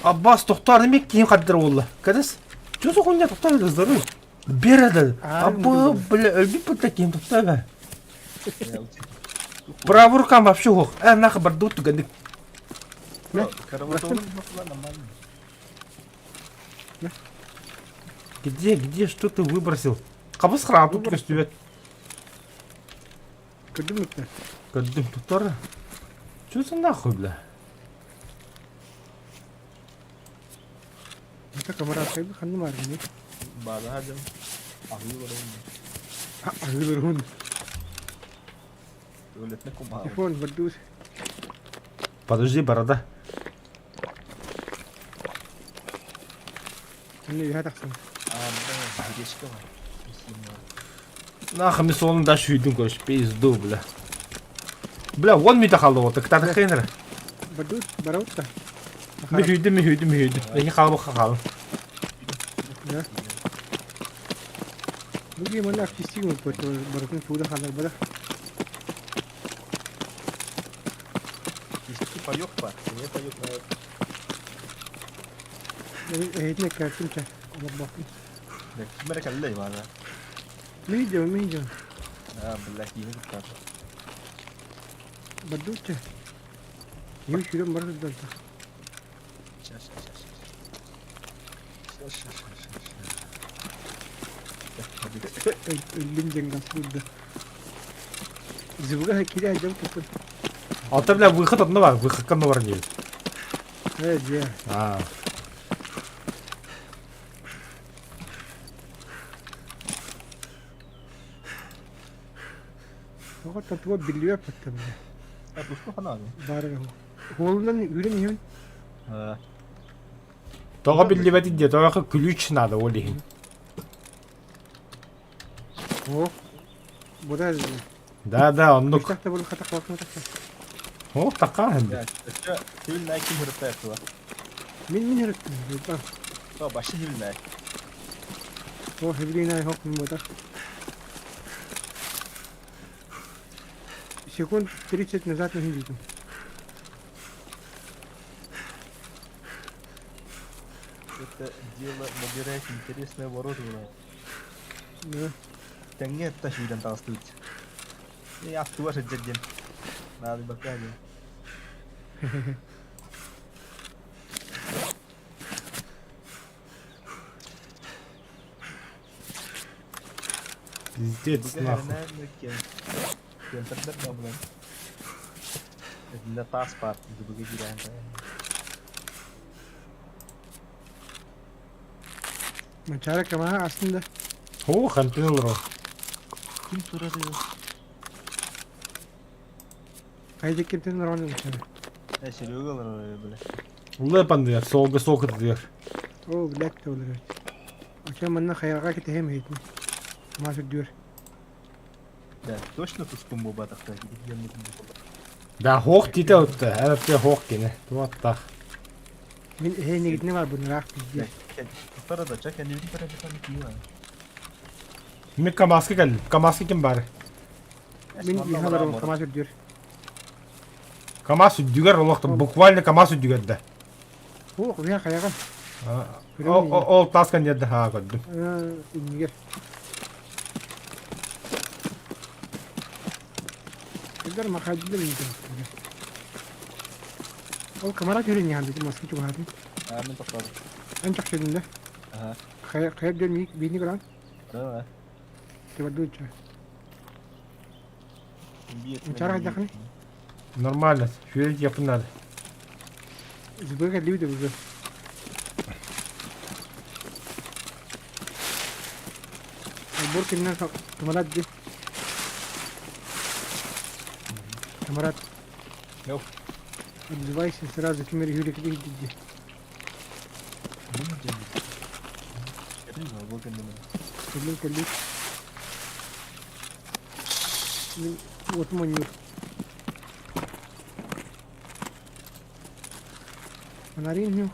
Speaker 2: Аббас тохтоор эмиэ киһим хардыр буолла. Кэтэс. Чё за хуйня тохтоор здоровый. Бер Абы, бля, өлбүт бутта киһим тохтоо бэ. Правой рукам вообще ох. Э, нахуй барду түгэнник. Где, где, что ты выбросил? Хабыс храм тут көстүбэт.
Speaker 1: Көрдүм үттэ.
Speaker 2: Көрдүм туттар. Что за нахуй, бля?
Speaker 1: Это камара кайбы ханны мааргыны.
Speaker 3: Бадаһа дьон аһыы олорон
Speaker 1: Аһыы
Speaker 3: өлөтүнэ кумаабыт.
Speaker 1: Телефон бардуус.
Speaker 2: Подожди, борода.
Speaker 1: Ханны үһэ тахсан.
Speaker 3: Аа, гречка бар.
Speaker 2: Нахуй мен соны да шүйдім, короче, пизду, бля. Бля, вон мите қалды вот, кытаатах хейнер.
Speaker 1: Бардуус барабыт
Speaker 2: Ми хүйдім, ми хүйдім, ми хүйдім. Эки қалбы қалым.
Speaker 1: Да. Бүгүн манна артистик болбут барытын тууда хаалар
Speaker 3: Чистый паёк па. Мне паёк нравится.
Speaker 1: Эһитин эккээттим чэ олорбоппун.
Speaker 3: Да, ким эрэ кэллэ Ивана.
Speaker 1: Миидьо миидьо
Speaker 3: Аа, бля, киинэ куттаата.
Speaker 1: бардуут чэ. Киһи сүүрэн бара сылдьар.
Speaker 3: Щас, щас, щас, щас. Щас, щас, щас, щас, щас.
Speaker 1: Өллүм диэн гасбыт да. Зыбыга киирэ сылдьабыт туппун.
Speaker 2: Алта, бля, выход одно бар, выход ка бар диэбит.
Speaker 1: Ээ дьиэ.
Speaker 2: Аа.
Speaker 1: Тоҕо татуа биллибэт баттам бля.
Speaker 3: А, туску ханаа.
Speaker 1: Баарга. Хуолунан үүрэн иһэбин.
Speaker 3: Аа,
Speaker 2: Тоҕо биллибэтин диэ, тоҕо ключ надо ол иһин.
Speaker 1: Оо. Буда
Speaker 2: Да, да, оннук.
Speaker 1: Күстэх да буолан хатах балкына тахса.
Speaker 2: О, такаа хэмби.
Speaker 3: бля, өссө хибилнай ким хырытта тула.
Speaker 1: Мин мин хырыттым. Булбан.
Speaker 3: То башы хибилнай.
Speaker 1: Оо хибилинай хок мин ботах. Секунд 30 назад мин видел.
Speaker 3: Это дело набирает интересное оборудование.
Speaker 1: Да.
Speaker 3: Тэҥҥэ ташыйдан таҕыстыбыт. Э, аттыгар сылдьар диэн. Наадыйбакка диэн.
Speaker 2: Пиздец, нахуй.
Speaker 3: Кемпердер да булан. Итиннэ таас баар, дыбыгы киирэн
Speaker 1: Манчаара камаһа астын да.
Speaker 2: О, хантын олорор.
Speaker 3: Ким турар
Speaker 1: Хайда кимтэн ороон Манчаара.
Speaker 3: Э, Серега олорор бля.
Speaker 2: Лэпандыар, суолга суол кытыгар.
Speaker 1: Оо, блядь, да олорор. Очо манна хайаҕа кэтэһэм иһитин. Маас үрдүөр.
Speaker 3: Да, точно тускун буолбатахта.
Speaker 2: Да, хоох тиитэ отта. Эн хоох кини. Туаттах.
Speaker 1: Мин эһэ бар бу ыраах пиздец.
Speaker 3: Туттара да, чак кэннибитин көрө битан киһи
Speaker 2: Мен КамАЗка кэллим. КамАЗка ким баар?
Speaker 1: Мин иһэ олорон камаз үрдүөр.
Speaker 2: КамАЗ үрдүгэр олохто буквально КамАЗ үрдүгэр да.
Speaker 1: Оо, куһа хайаҕа.
Speaker 2: Ол таас кэнниэрдэ хаа көрдүм.
Speaker 1: Иннигэр. Хайдар махайдылар инде. Ол камара көрүн яһан дедим маска чугаһатын.
Speaker 3: Аа, мин тохтоодум.
Speaker 1: Эн чахчыдын да.
Speaker 3: Аха.
Speaker 1: Хайа хайа дьон миик биини көрөн.
Speaker 3: Да.
Speaker 1: Тибардууча.
Speaker 3: Биир.
Speaker 1: Мчара хайдахын?
Speaker 2: Нормально. Сүүрэн тиийиэхпин наада.
Speaker 1: Зыбы кэллибит уже. Бур кимнен камарат ди. Камарат.
Speaker 3: Yok.
Speaker 1: Отзывайся сразу кимер юрик ди ди. Кэллим кэллим. Мин уотум оонньуур. Фонарин ньуу.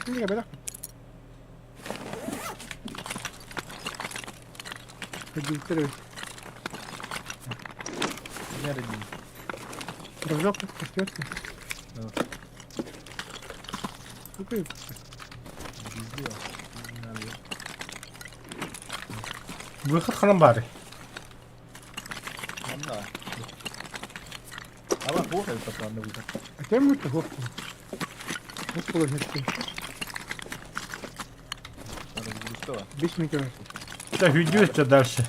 Speaker 1: Эмиэ бэлэх. Көрдүүттэр эбит. Дружок, көстүөт.
Speaker 2: Выход ханан баарый?
Speaker 1: Атем бутта хуох. Хос положение. Бес метр.
Speaker 2: Так, идете дальше.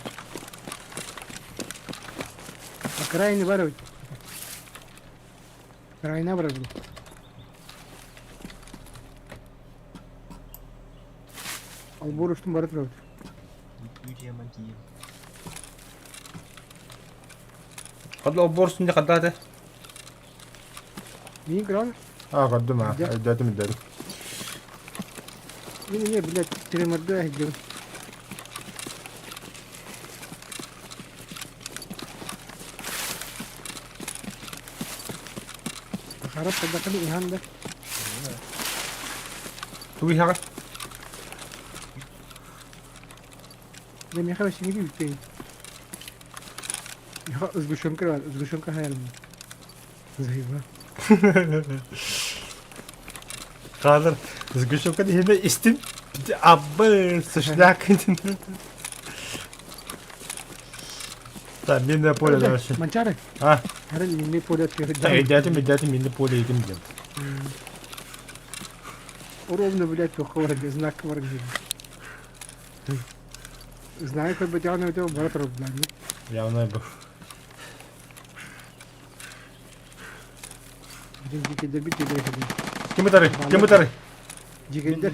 Speaker 1: Окраины барыбыт. Окраина барабын. Албор устун бара турабыт.
Speaker 2: Хадла обор үстүндэ хаддаата.
Speaker 1: Миин көрөҕүн?
Speaker 2: Аа, көрдүм аа.
Speaker 1: Дьэ.
Speaker 2: Өйдөөтүм, өйдөөтүм.
Speaker 1: Мин эмиэ, блядь, тремордуу сылдьабын. Харап хайдаххын иһэн да.
Speaker 2: Тугу иһэҕин?
Speaker 1: Дьэ миэхэ бэсиҥҥи бүппэйин. Миэхэ сгущенка баар, сгущенка хайарым. Заеба.
Speaker 2: Қазір сгущенка дегенде истим абы сушняк. Так, минное поле дальше.
Speaker 1: Манчары.
Speaker 2: А,
Speaker 1: Хара минное поле
Speaker 2: так, өйдөөтүм, өйдөөтүм, минное поле едим диэн.
Speaker 1: Ровно, блядь, туохха барар знак бар Знаю, хоть бы тяну этого брат ровно.
Speaker 2: Явно был.
Speaker 1: Бүтүн дикейдербит дикейдер.
Speaker 2: Ким ытары? Ким ытары?
Speaker 1: Дикейдер.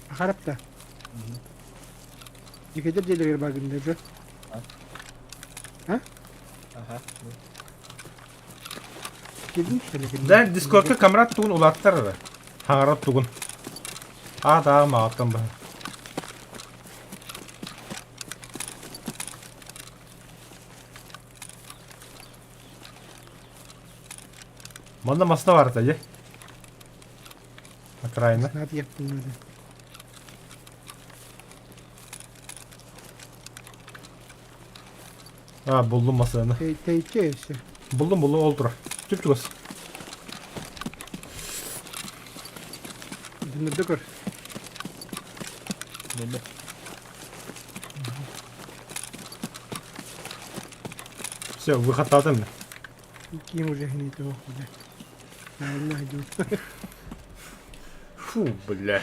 Speaker 1: Харапта. Дикейдер дьиэлэригэр бааргын да А?
Speaker 3: Аха.
Speaker 1: Кирдин кэлэ
Speaker 2: Да, Дискордка камрат тугун улааттар эрэ. Хаҥарар тугун. Аа, таа, маҕаттан баһа. Манна масна барыта дьэ. Окраина.
Speaker 1: Надо ехать надо.
Speaker 2: А, буллум масаны.
Speaker 1: Тэйче өссө.
Speaker 2: Буллум, буллум, ол турар. Чүп-чугас.
Speaker 1: Дынырды көр.
Speaker 3: Неме.
Speaker 2: Все, выхаттаатым.
Speaker 1: Ким уже не того бля. Наверное, идет.
Speaker 2: Фу, бля.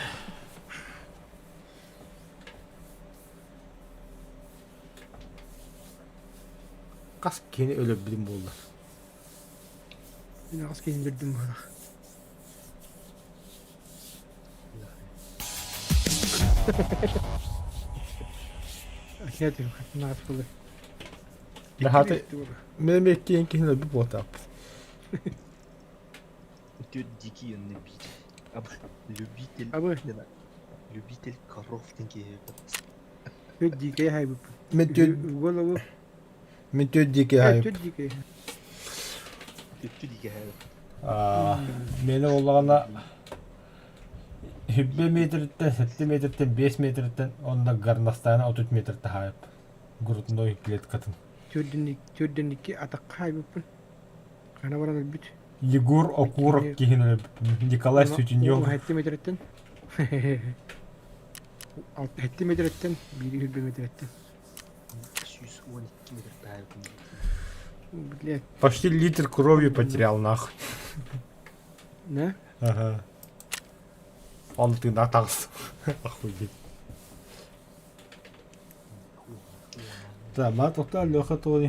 Speaker 2: Хас киһини өлөрбүтүм буолла.
Speaker 1: Мин аҕыс киһини өлөрдүм быһалаах. Ахиа наҕас буолар.
Speaker 2: Наһааты мен эмиэ иккиэн киһини өлбүт буолтааппыт.
Speaker 3: Тёт дикий он любитель. Любитель.
Speaker 1: Абы.
Speaker 3: Любитель коров такие.
Speaker 1: Тёт дикий хайбып.
Speaker 2: Мен тёт
Speaker 1: В голову.
Speaker 2: мен тёт дикий хайып.
Speaker 1: Тёт дикий.
Speaker 3: Тёт дикий хайып.
Speaker 2: Мени буоллаҕына Хүббэ метртэн, сэттэ метртэн, биэс метртэн уонна горностайна отут метр таһаайып. Грудной клеткатын.
Speaker 1: Төрдүн икки атахха хайбыппын. Хана баран өлбүт.
Speaker 2: Егор Окурок киһин өлбүт. Николай Сутенев.
Speaker 1: Сэттэ метртэн. Сэттэ метрэттэн, биири сүүрбэ метрэттэн.
Speaker 3: 112 метр таайбытым.
Speaker 1: Блядь.
Speaker 2: Почти литр крови потерял нахуй.
Speaker 1: Да?
Speaker 2: Ага. Он ты на таҕыс. Охуеть. Да, мат Леха Тони,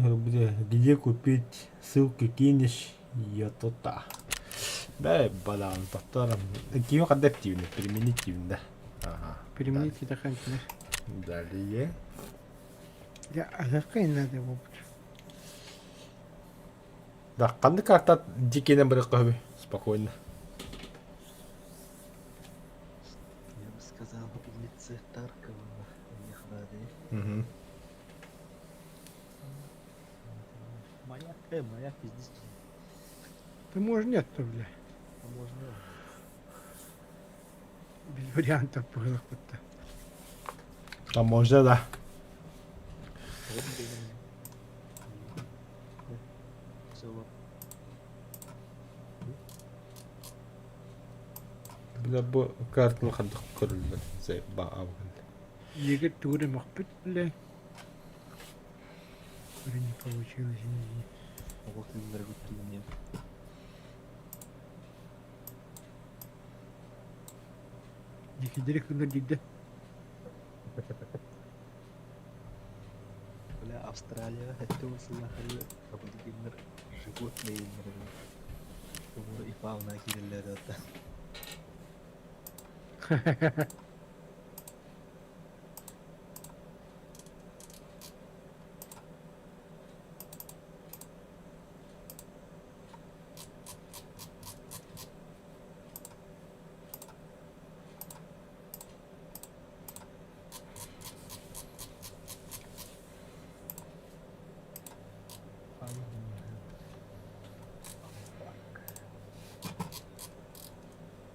Speaker 2: где купить, ссылку кинешь, я то-та. Бэй, балан, повтором. Кио адаптивно, примитивно. Ага.
Speaker 1: Применить это хантинер.
Speaker 2: Далее.
Speaker 1: Я, а какая надо опыт?
Speaker 2: Да, ханнык карта дикенен бір көбі. Спокойно.
Speaker 3: Я бы сказал, улица Таркова, Мехраде.
Speaker 2: Угу.
Speaker 3: Маяк, маяк пиздец.
Speaker 1: Да можно нет, то, бля.
Speaker 3: А можно.
Speaker 1: Без вариантов было будто.
Speaker 2: Там можно, да.
Speaker 3: Вот, блин. Все,
Speaker 2: Бля, бу картаны хандык көрүллэр. Заебал.
Speaker 1: Егер тугур махпыт, бля. Уже не получилось. Не.
Speaker 3: Вот и дорогой мне.
Speaker 1: Дикидери кыныр дигде.
Speaker 3: Бля, Австралия, это сыллахары аборигеннер животные Флора и фауна кириллер это.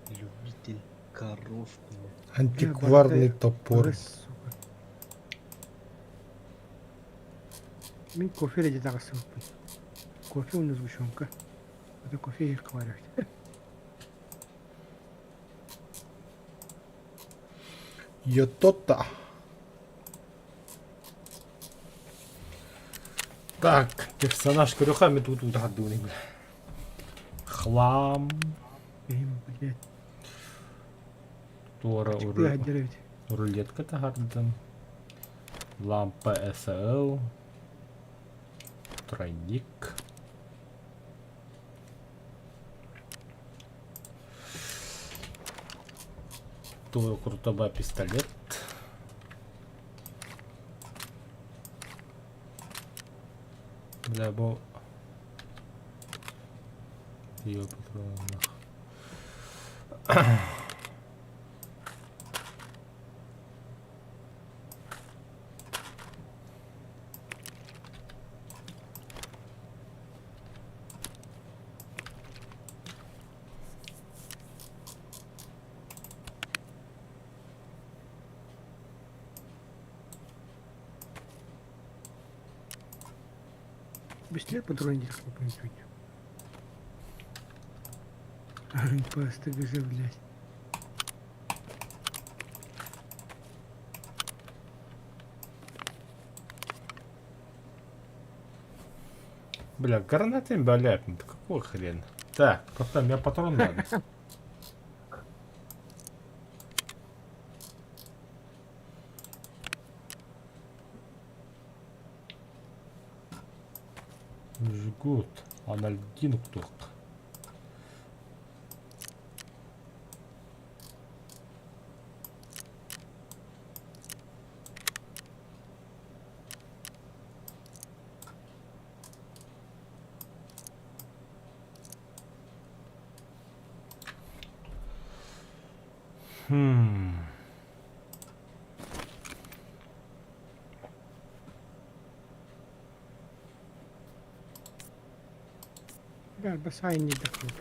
Speaker 3: Любитель коров, бля.
Speaker 2: Антикварный топор.
Speaker 1: Бары, сука. Мин кофе эрэ таҕыстыбыппын. Кофе уонна сгущенка. Это кофе разговаривать.
Speaker 2: Йотота. Так, персонаж көрөхө тут утаһардууни бля. Хлам.
Speaker 1: Им, блядь.
Speaker 2: Туора
Speaker 1: Чыктыы эбит.
Speaker 2: рулетка таһардан. Лампа СЛ. Тройник. Тура крутоба пистолет. Бля, бу... Её патрон, нах.
Speaker 1: Быстрее патрон не попадет. Просто ГЗ, блядь.
Speaker 2: Бля, гранаты блядь, ну какого хрена? Так, потом мне патрон надо. Жгут. Анальгин тух. Хм.
Speaker 1: Бля, басай не дохлопнет.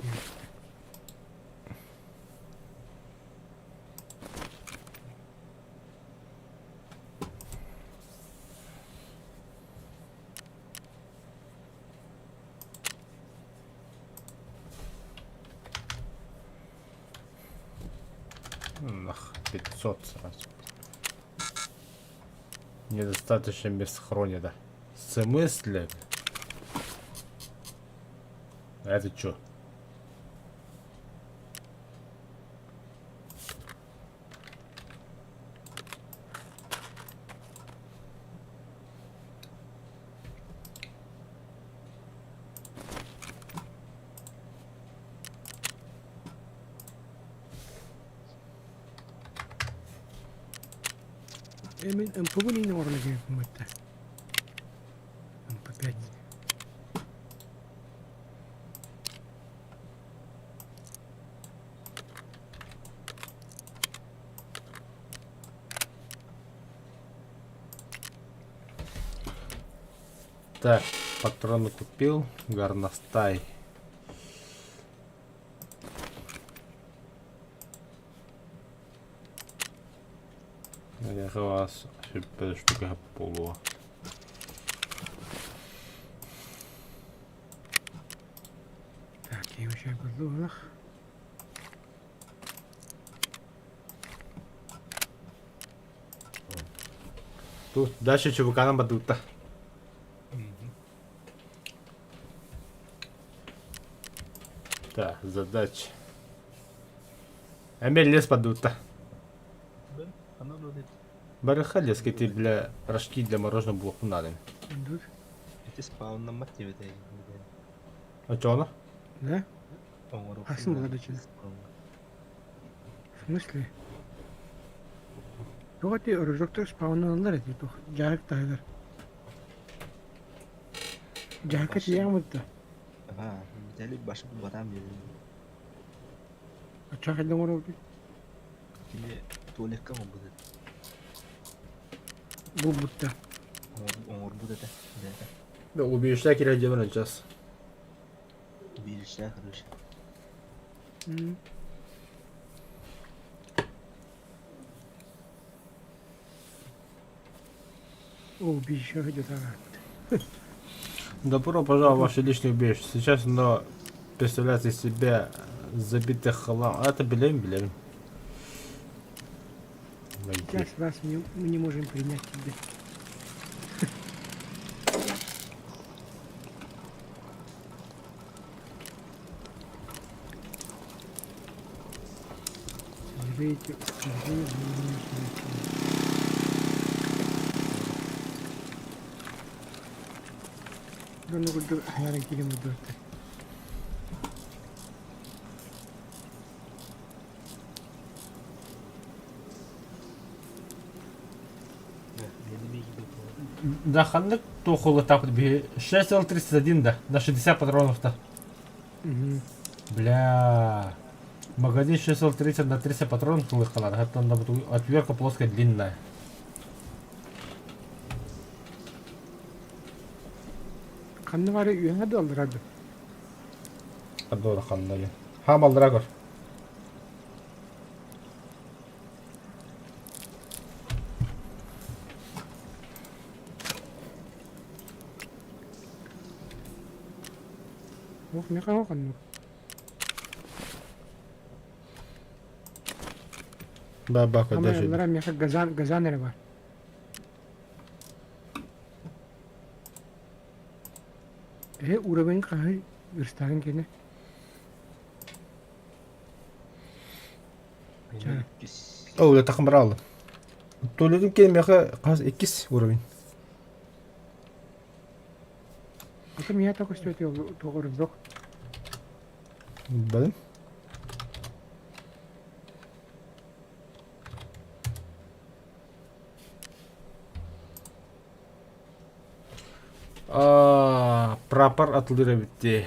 Speaker 2: Нах, 500 сразу. Недостаточно мест хронида. В смысле? А это чё?
Speaker 1: Мин МП-бын иҥнэ оҥорон киирбитим МП5.
Speaker 2: Так, патроны купил, горностай. Вас штука полуа.
Speaker 1: Так, я вообще буоллах.
Speaker 2: Тут дальше ЧВК-нам бадутта. Так, задача. Эмиэ лес поддутта. Барыха лес ты для рожки для мороженого буолуохпун наада.
Speaker 3: Ити спауннаммат диэбит
Speaker 2: Очоно?
Speaker 1: Да? Асан буолар В смысле? Туох эти рожоктор спаунаналлар эти туох дьаарык таһыгар. Дьаарыкка тиийэҕин да?
Speaker 3: Аа, Виталий башы батаан биэрдим.
Speaker 1: Оччоҕо хайдах оҥоробутуй?
Speaker 3: Кини туалекка оҥорбут этэ.
Speaker 1: Булбутта.
Speaker 3: Оҥорбут этэ. Бэйэтэ.
Speaker 2: Да, убиешься кирэ дьэмэр час.
Speaker 3: Бииристээх короче.
Speaker 1: О, убежище где-то.
Speaker 2: Добро пожаловать в ваше личное убежище. Сейчас оно представляет из себя забитый хлам. А это билем, билем. Войти.
Speaker 1: Сейчас вас не, мы не можем принять тебе. Сожалеете, к сожалению, мы не можем принять тебя. Дьону курдук аһара киирэн барбыттар.
Speaker 2: Да, ханнык туохулу тапыт биһи 6,31 да, на 60 патронов-то. Бля. Магазин 6,30 на 300 патронов ылыххалар, оттон отвертка плоская длинная.
Speaker 1: Ханна бары үөһэ да аллараа да?
Speaker 2: Ханна ханна диэн. Хаам аллараа көр.
Speaker 1: Ох, миэхэ ханнык.
Speaker 2: Ба ба
Speaker 1: Хамай
Speaker 2: даже.
Speaker 1: аллараа миэхэ газан газан эрэ бар. Эһэ уровень хаһый ырстаан кини.
Speaker 2: О, это хамрал. Туалетым кем меха хас иккис уровень.
Speaker 1: Ата миэхэ так көстүбэт тоҕордох.
Speaker 2: Блин. А, прапор атылыра битти.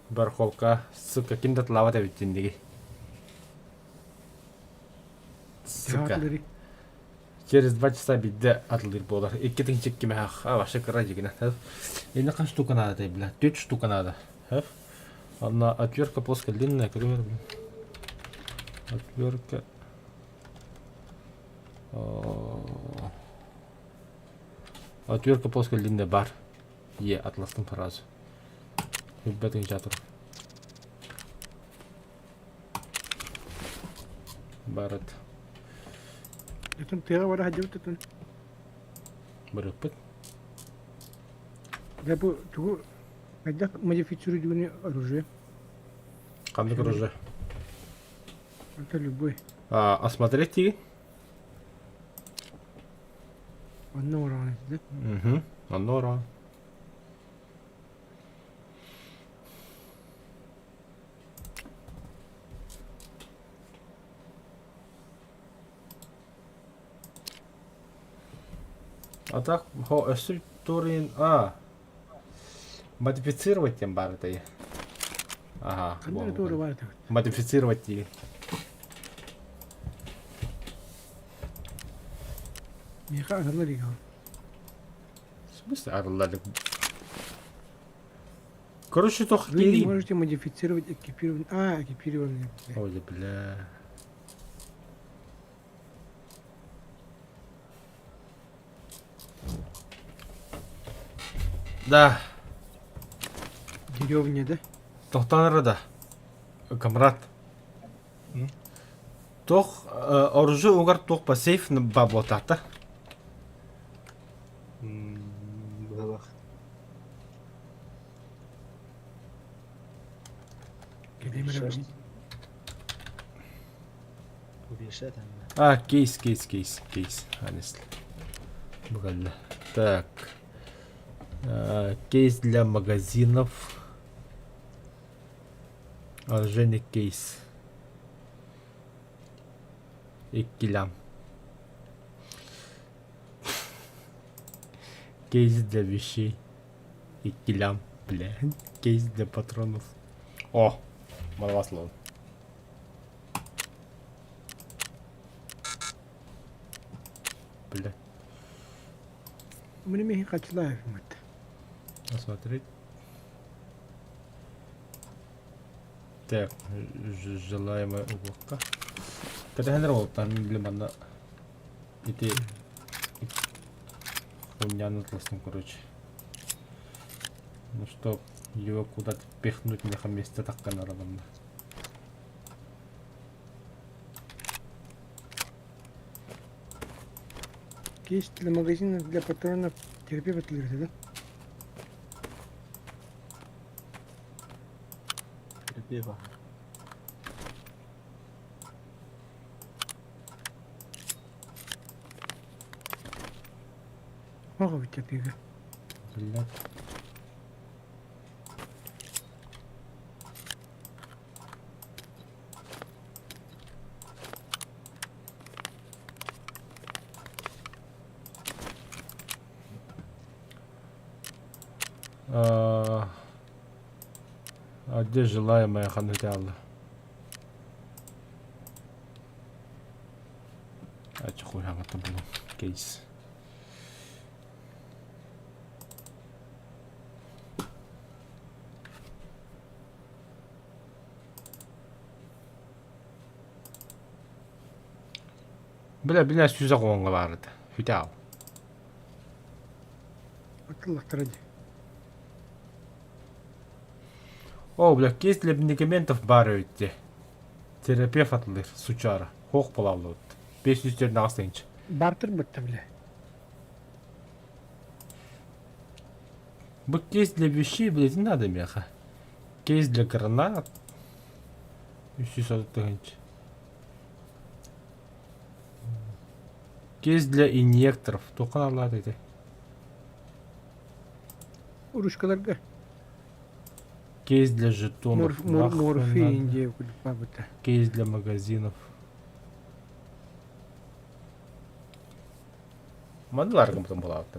Speaker 2: Бархолка, сука, ким да атлаабат эбиттин диги. Сука. Через 2 часа бидде атылыр буолар. Икки тыһыынча кимээх. А, вообще кыра дигинэ. Инна хас штука надо, бля? Төрт штука надо. Одна отвертка плоская длинная, которая, блин. Отвертка. Отвертка плоская длинная бар. Е, атластым сразу. Ребята, Барыт.
Speaker 1: Итин тыаҕа бара сылдьыбыт итин.
Speaker 2: Барыппыт.
Speaker 1: Дьэ бу тугу хайдах модифицируйдугуну оружие?
Speaker 2: Ханнык оружие?
Speaker 1: Это любой.
Speaker 2: А, осмотреть тиги?
Speaker 1: Онно ураҕан да?
Speaker 2: Угу. Онно ураҕан. А так, хо, өссө Турин, а, модифицировать тем баар этэй. Ага,
Speaker 1: Ханна туора баар этэ?
Speaker 2: Модифицировать дии.
Speaker 1: Миэхэ арыллар игал.
Speaker 2: В смысле арыллар? Короче, тох
Speaker 1: Вы не можете модифицировать экипированный... А, экипированный.
Speaker 2: Ой, бля. Да.
Speaker 1: Деревня, да?
Speaker 2: Тохтон да. Камрад. Тох оружие угар туох по сейф баботата.
Speaker 3: Быһалах.
Speaker 2: А, кейс, кейс, кейс, кейс. Анесли. Буквально. Так. Кейс для магазинов. Оружейный кейс. Иккилям. Кейс для вещей. Иккилям, бля. Кейс для патронов. О, маласлон. Бля.
Speaker 1: Мне михи качылаев мат.
Speaker 2: Посмотреть. Так, желаемая уголка. Кэтэһэнэр уолтан били манна ити хуйняны тластым, короче. Ну что, его куда-то пихнуть меха месте такканара манна.
Speaker 1: Кейс для магазина для патронов терапевт да?
Speaker 3: Терапевт.
Speaker 1: Оҕо бүтэ
Speaker 2: Блядь. А, а где желаемая ханутялла? А чё хуй это было? Кейс. Бля, бля, сүүсэ оҥҥо баар этэ. Хүтэ
Speaker 1: Атыллахтара дии.
Speaker 2: О, бля, кейс для медикаментов баар эбит дии. Терапевт атылыыр, сучара. Хуох буолаллыбыт. 500 тыһыынча.
Speaker 1: Бартер бытта, бля.
Speaker 2: Бу кейс для вещей, блядь, не надо меха. Кейс для гранат. 330 тыһыынча. Кейс для инъекторов. Туохха наалаат ити?
Speaker 1: Ручкаларга.
Speaker 2: Кейс для жетонов.
Speaker 1: Морфий Индия бабыта.
Speaker 2: Кейс для магазинов. Манна ларгым буолаабыт.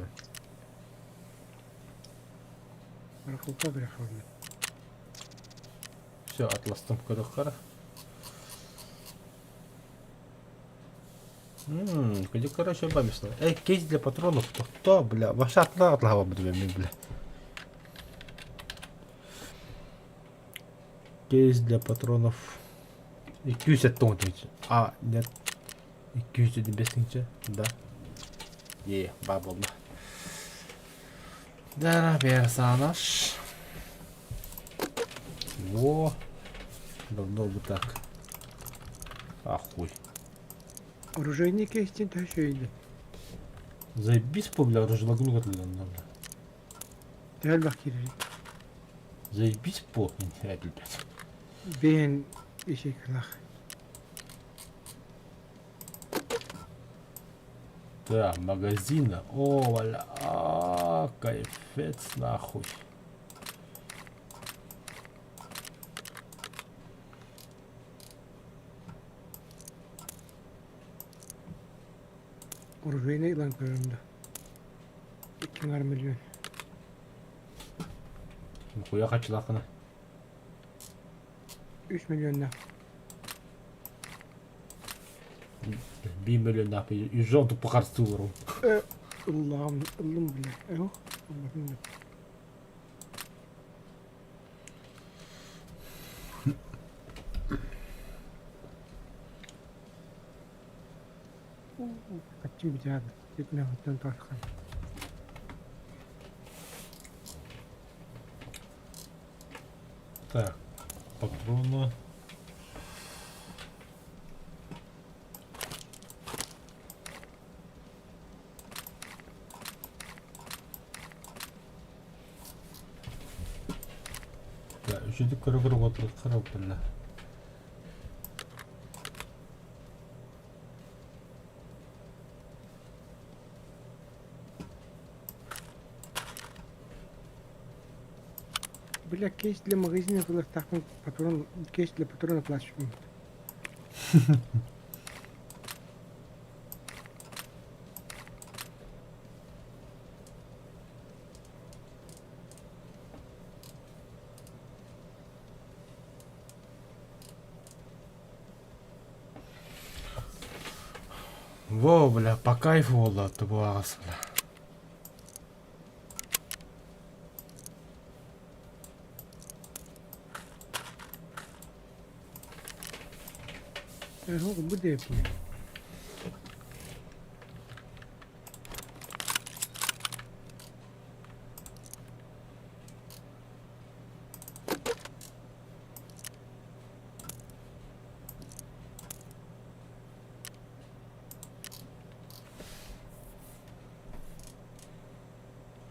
Speaker 1: Барахолка бираховна.
Speaker 2: Все, атластым көрөххара. Ммм, где, короче, бамисло. Эй, кейс для патронов, то кто, бля, ваша атла атлава буду бля. Кейс для патронов. 270 А, нет. 275 Да. Е, баар буолла. Дара персонаж. Во. Давно бы так. Ахуй.
Speaker 1: Оружейный кейстин төһө үчүгэйдин?
Speaker 2: Заебись по, бля, оружелагын угатылланна, бля.
Speaker 1: Төһө элбэх киирэрий?
Speaker 2: Заебись по, блядь.
Speaker 1: Биэн ячейкалаах.
Speaker 2: Да, магазина. О, бля, а, кайфец нахуй.
Speaker 1: Оружейный ылан көрөрүм да. 2,5 миллион.
Speaker 2: Нихуя хачылаахына.
Speaker 1: 3 миллионнаах.
Speaker 2: Биир миллионнаах южон туппа харыстыыларым.
Speaker 1: Ыллаҕым, ыллым бile. Эһо, ылбатым да. Хаччым бүтээҕин, ситмэҕиттэн таархан.
Speaker 2: Так, патроны. Үчүгэй көрө-көрө уотуруккар ылбынна.
Speaker 1: Бля, кейс для магазина ылыахтаахпын патрон, кейс для патрона плачу.
Speaker 2: Во, бля, по кайфу буолла бу аҕас, бля.
Speaker 1: Бу диэппин.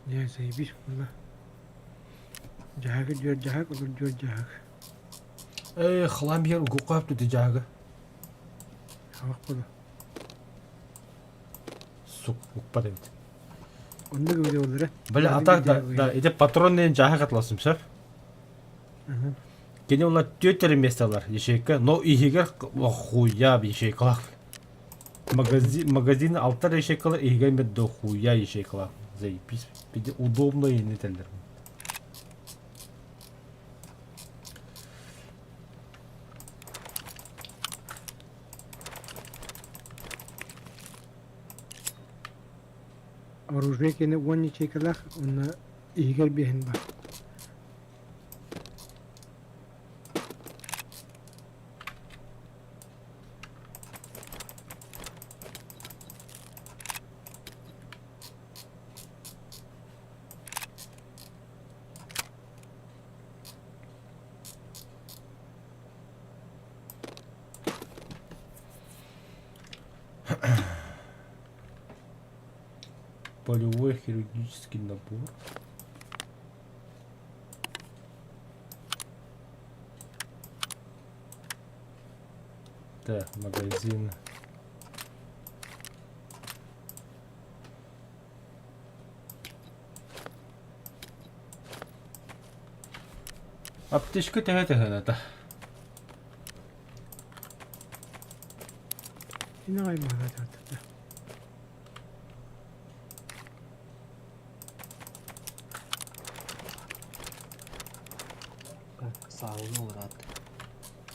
Speaker 1: Дьэ, заебись буолла. Дьаһагы дьүөр дьаһак, олор дьүөр дьаһак.
Speaker 2: Ээ, халаан биһэр угукка хөптүтү дьаһага.
Speaker 1: Хабах буолла.
Speaker 2: Сук, укпат эбит.
Speaker 1: Оннук видеолары.
Speaker 2: Бля, а так да, да, ити патронный дьаһак атласым сөп. Кини ула түөрт месталар ячейка, но иһигэр хуя ячейкалаах. Магазин, магазин алтар ячейкалар иһигэр мед дохуя ячейкалаах. Заебись. Види удобно и не теллер.
Speaker 1: Оружие кини уон ячейкалаах уонна иһигэр биэһин бар.
Speaker 2: Полевой хирургический набор. Так, магазин. Аптечка төһө төһөнөтө?
Speaker 1: Син аҕай.
Speaker 3: Саалны ураат.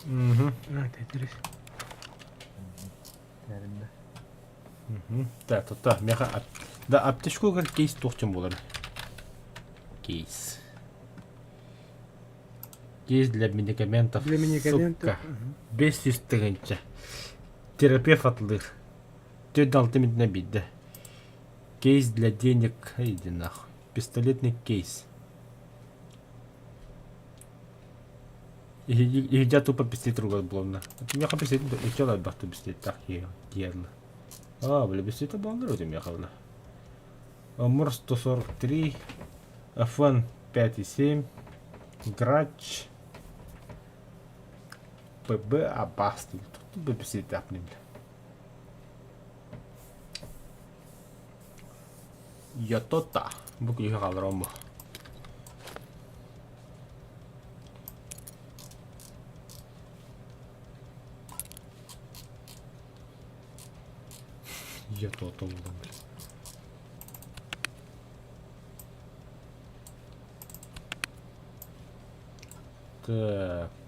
Speaker 2: Угу.
Speaker 1: А, Тетрис.
Speaker 3: Тэриннэ.
Speaker 2: Да, тута, меха да аптечкугар кейс туохчун буолар. Кейс. Кейс для медикаментов.
Speaker 1: Для медикаментов.
Speaker 2: Сука. 500 тыһыынча. Терапевт атлыыр. 4 минутына биирдэ. Кейс для денег. Иди нахуй. Пистолетный кейс. Иһдя тупо пистолет ругар буолна. Меха пистолет үчү аларбахты пистолет так диэрлы. А, бля, бесите баллар өтем яхавла. Амур 143, FN 5,7, Грач, ПБ Аббас. Тут бы бесите апнем. Ятота. Бу күлүһү хаалларам бу. Ятота буолан били. Так.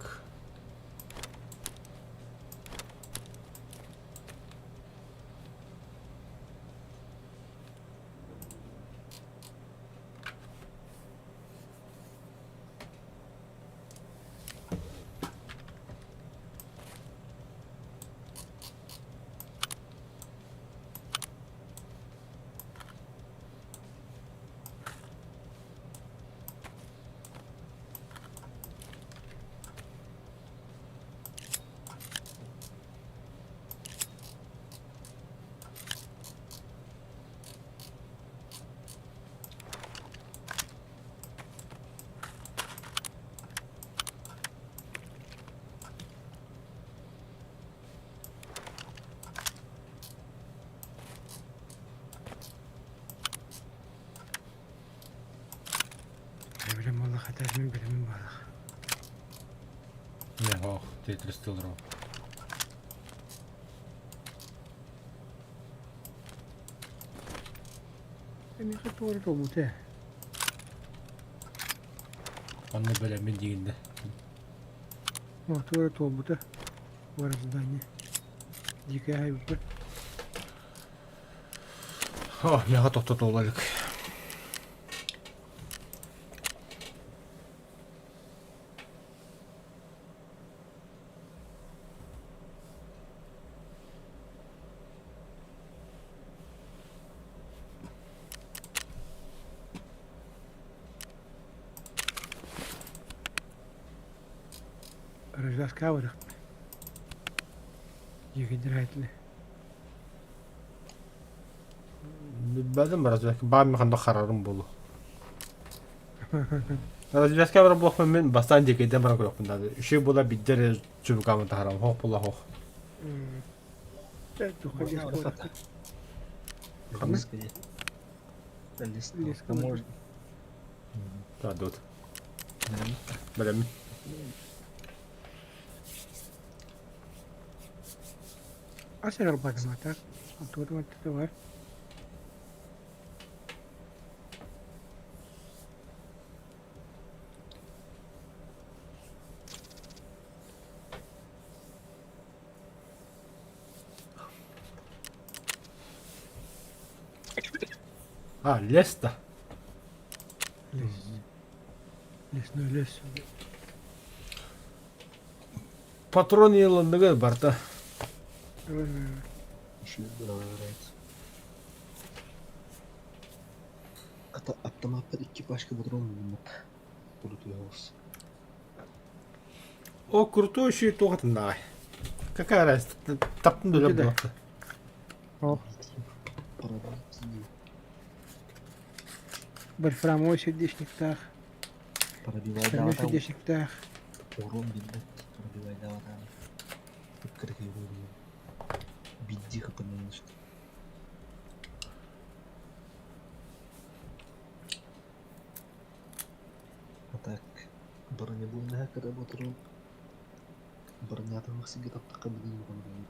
Speaker 1: Бэлэм буоллах этэ, мин бэлэмим буоллах.
Speaker 2: Не, ох, Тетрис тылров.
Speaker 1: Эмиэхэ туора туолбута ээ.
Speaker 2: Онно бэлэммин диигин да.
Speaker 1: О, туора туолбута. Туора задание. Дикая айбыппыт.
Speaker 2: О, миэхэ тохтотулла илик.
Speaker 1: Рождаска барыахпыт. Дьиэкэйдэр
Speaker 2: Билбэтим развязка баар механда харарым буолуо. Развязка барар буолуохпун мин бастаан дьиэкэйдэн баран көрүөхпүн наада. Үчүгэй буола биирдэ эрэ чубукаамын таһаарам. Хоох буолла хоох.
Speaker 1: Ханна?
Speaker 3: Лес
Speaker 1: Леска
Speaker 3: можно.
Speaker 2: Да, тут. Бэлэммин.
Speaker 1: Ас эрэ ылбатым Туотум бар.
Speaker 2: А, лес-то.
Speaker 1: Лес. Лесной лес.
Speaker 2: Патрон ылынныгы барта.
Speaker 3: Еще нравится. Ата автоматтар икки пачка патрон булмут. Крутой
Speaker 2: О, крутой еще и туох давай. Какая разница? Таптын да
Speaker 1: Да.
Speaker 2: буолла.
Speaker 1: О, вольфрамовый сердечниктаах,
Speaker 3: Пробивай
Speaker 1: стальной
Speaker 3: давай.
Speaker 1: сердечниктаах.
Speaker 3: Урон билбэт. Пробивай давай. Кыргый Бидди хапанын что. А так, бронебойная когда патрон. Бронятын сиге таптакка билин бронебойный.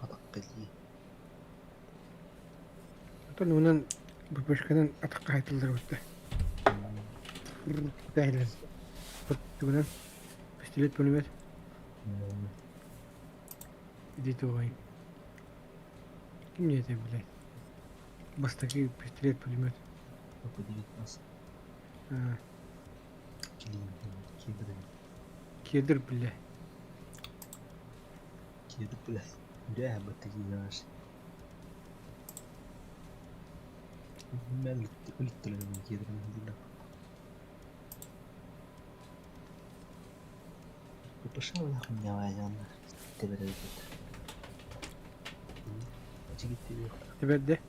Speaker 3: Атакка дии.
Speaker 1: Оттон унан БПшканан атахха хайтыллар бутта. Тәһилен. Тугунан пистолет пулемет иди тугай. Ким мне это, блядь? Бастаки пистолет пулемет.
Speaker 3: ПП-19.
Speaker 1: А,
Speaker 3: Клин. Кедр.
Speaker 1: кедр, бля.
Speaker 3: Кедр, бля. Бля, батарея. Мен өлттүлөр кедрин дила. ППШ хуйня военная. Теберебит.
Speaker 1: Тэбэрдэ.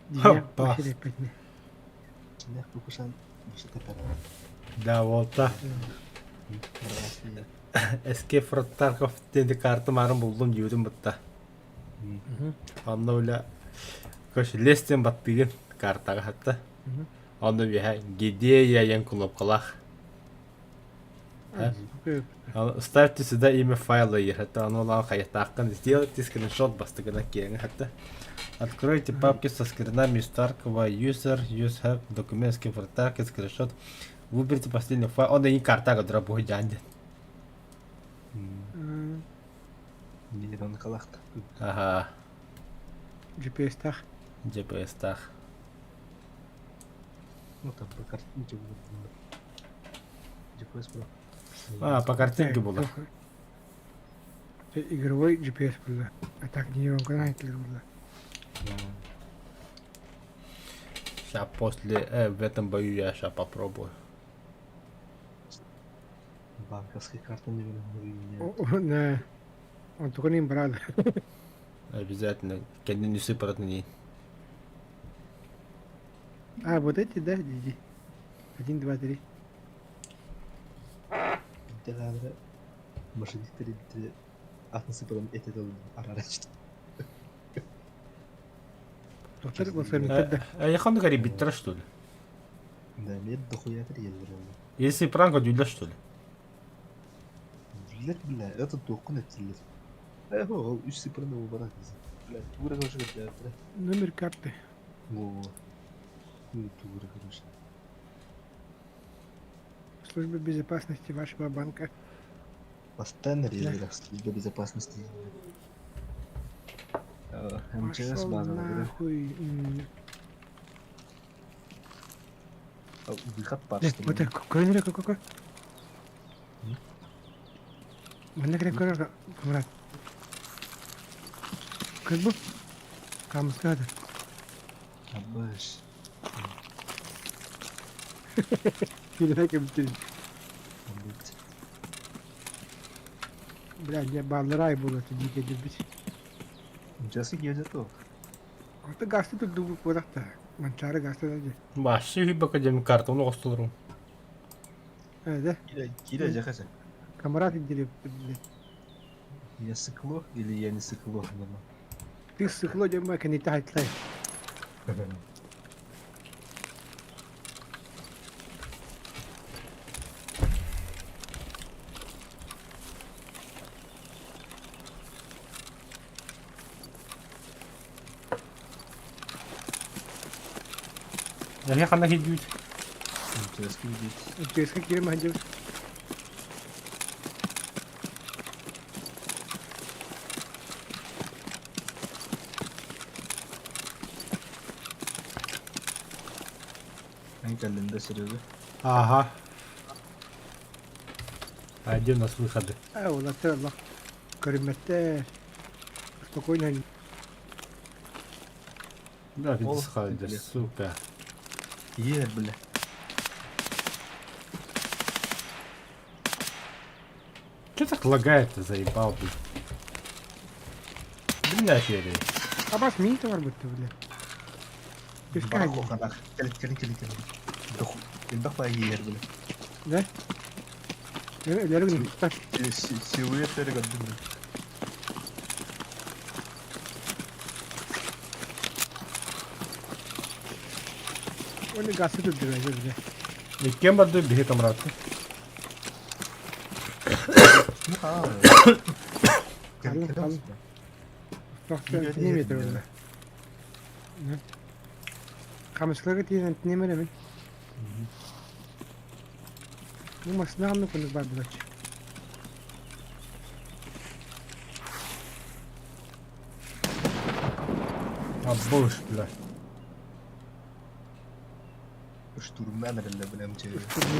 Speaker 1: Дьиҥэ
Speaker 2: Опа. Да, вот та. Escape from Tarkov диэн карта маарын булдум диэбитим бытта. Онно бля, короче, лес диэн баттыгын картаҕа хатта. Онно үөһэ где я диэн кнопкалаах. Ставьте сюда имя файла это оно хайатааххын сделайте скриншот бастакына киэҥэ хатта. Откройте папки со скринами из Таркова, user, use help, документ, скриншот, скриншот. Выберите последний файл. Он и карта, которая будет дядя. Ага.
Speaker 1: GPS-таах.
Speaker 2: GPS-таах.
Speaker 3: Ну там по картинке было. GPS был.
Speaker 2: А, по картинке было.
Speaker 1: Игровой GPS было. А так не было.
Speaker 2: Сейчас после, в этом бою я сейчас попробую.
Speaker 3: Банковская карта не
Speaker 1: Не. Он только не брал.
Speaker 2: Обязательно. Кэннин сыпарат не.
Speaker 1: А, вот эти, да, Диди? Один, два, три.
Speaker 3: Машинист атын сыпаран эти
Speaker 1: Доктор, да.
Speaker 2: Я ханны гарибиттер, что ли?
Speaker 3: Да, нет, дохуя трезво.
Speaker 2: Если пранк, дюля, что ли?
Speaker 3: Билэр, бля, это тоққун этиллэр. Э, ол үс цифраны убарат. Бля, тугура короче, бля,
Speaker 1: Номер карты.
Speaker 3: Во. Ну, тугура, короче.
Speaker 1: Служба безопасности вашего банка.
Speaker 3: Постоянно резали служба безопасности. МЧС
Speaker 1: Пошел
Speaker 3: база, да?
Speaker 1: нахуй.
Speaker 3: Выход пар, что
Speaker 1: Вот
Speaker 3: ли?
Speaker 1: так, какой какой? Манна кэлэн көрөр брат. Как бы? Камыскада.
Speaker 3: Абаш.
Speaker 1: Киирэ кэбитин.
Speaker 3: Блять.
Speaker 1: Бля, дьэ баалларай буолла дии кэлбит.
Speaker 3: МЧС едет то.
Speaker 1: Ото гасты турдубут буолахта. Манчаары гасты да дии.
Speaker 2: Башшы үһү дем картон оҕостолорум.
Speaker 1: Э, да?
Speaker 3: Киля, киля, жахаса.
Speaker 1: Камарат индирип, блядь.
Speaker 3: Я сыкло или я не сыкло?
Speaker 1: Ты сыкло дема кэнити хайтлай.
Speaker 2: Я ханна кидүүт.
Speaker 3: МЧС едет.
Speaker 1: МЧС киирэ махадьыбыт.
Speaker 3: Эн кэллинде Серега.
Speaker 2: Ага. А где у нас выходы?
Speaker 1: А, улаттар Allah. Көрүммэттэр. Спокойно.
Speaker 2: Да,
Speaker 3: Ол,
Speaker 2: видишь,
Speaker 3: бля.
Speaker 2: сука.
Speaker 3: Е, бля.
Speaker 2: Че так лагает-то, заебал, блин. Блин, офигеть.
Speaker 1: Абас мин бар бутты, бля. Пускай.
Speaker 3: Барах Кэлин, кэлин, кэлин, кэлин. Элбэх баа ер, бля.
Speaker 1: Да? Өлөрүн тутар.
Speaker 3: Силуэттері көрдүм.
Speaker 1: Оны гасы турдура, бля.
Speaker 2: Кем барды биһи камраты?
Speaker 3: Кэлин, кэлин.
Speaker 1: Тохтон метр бля. Камышлыгы тиен немере мин. Бу машина анны күнүк бар булач.
Speaker 2: А больше, бля.
Speaker 3: Штурман эрэллэ, бля, МЧС.
Speaker 1: Штурман.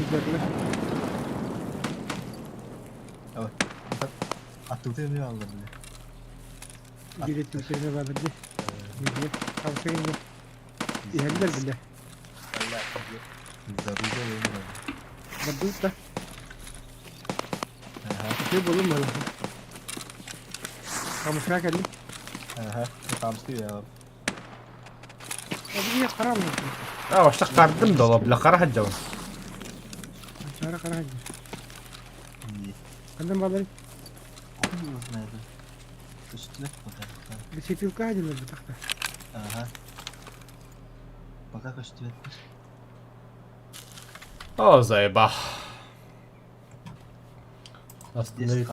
Speaker 3: А тут я не алла, бля.
Speaker 1: Билет үтерне бар бди. Билет. Камышлыгы Иһэллэр бля.
Speaker 3: Зарубал я
Speaker 1: Бардыбыт да.
Speaker 3: Ага.
Speaker 1: Үтүө болун мала. Хамыска кэллим.
Speaker 3: Ага, хамский я.
Speaker 1: Обуя хара аллар.
Speaker 2: А, вообще хардым да, бля, хара хаджабын.
Speaker 1: Чара хара хаджа. Хандан баллар?
Speaker 3: Хуй его знает. Көстүбэт пока.
Speaker 1: Светилка один бутахта.
Speaker 3: Ага. Пока көстүбэт.
Speaker 2: О, заеба. Остановить.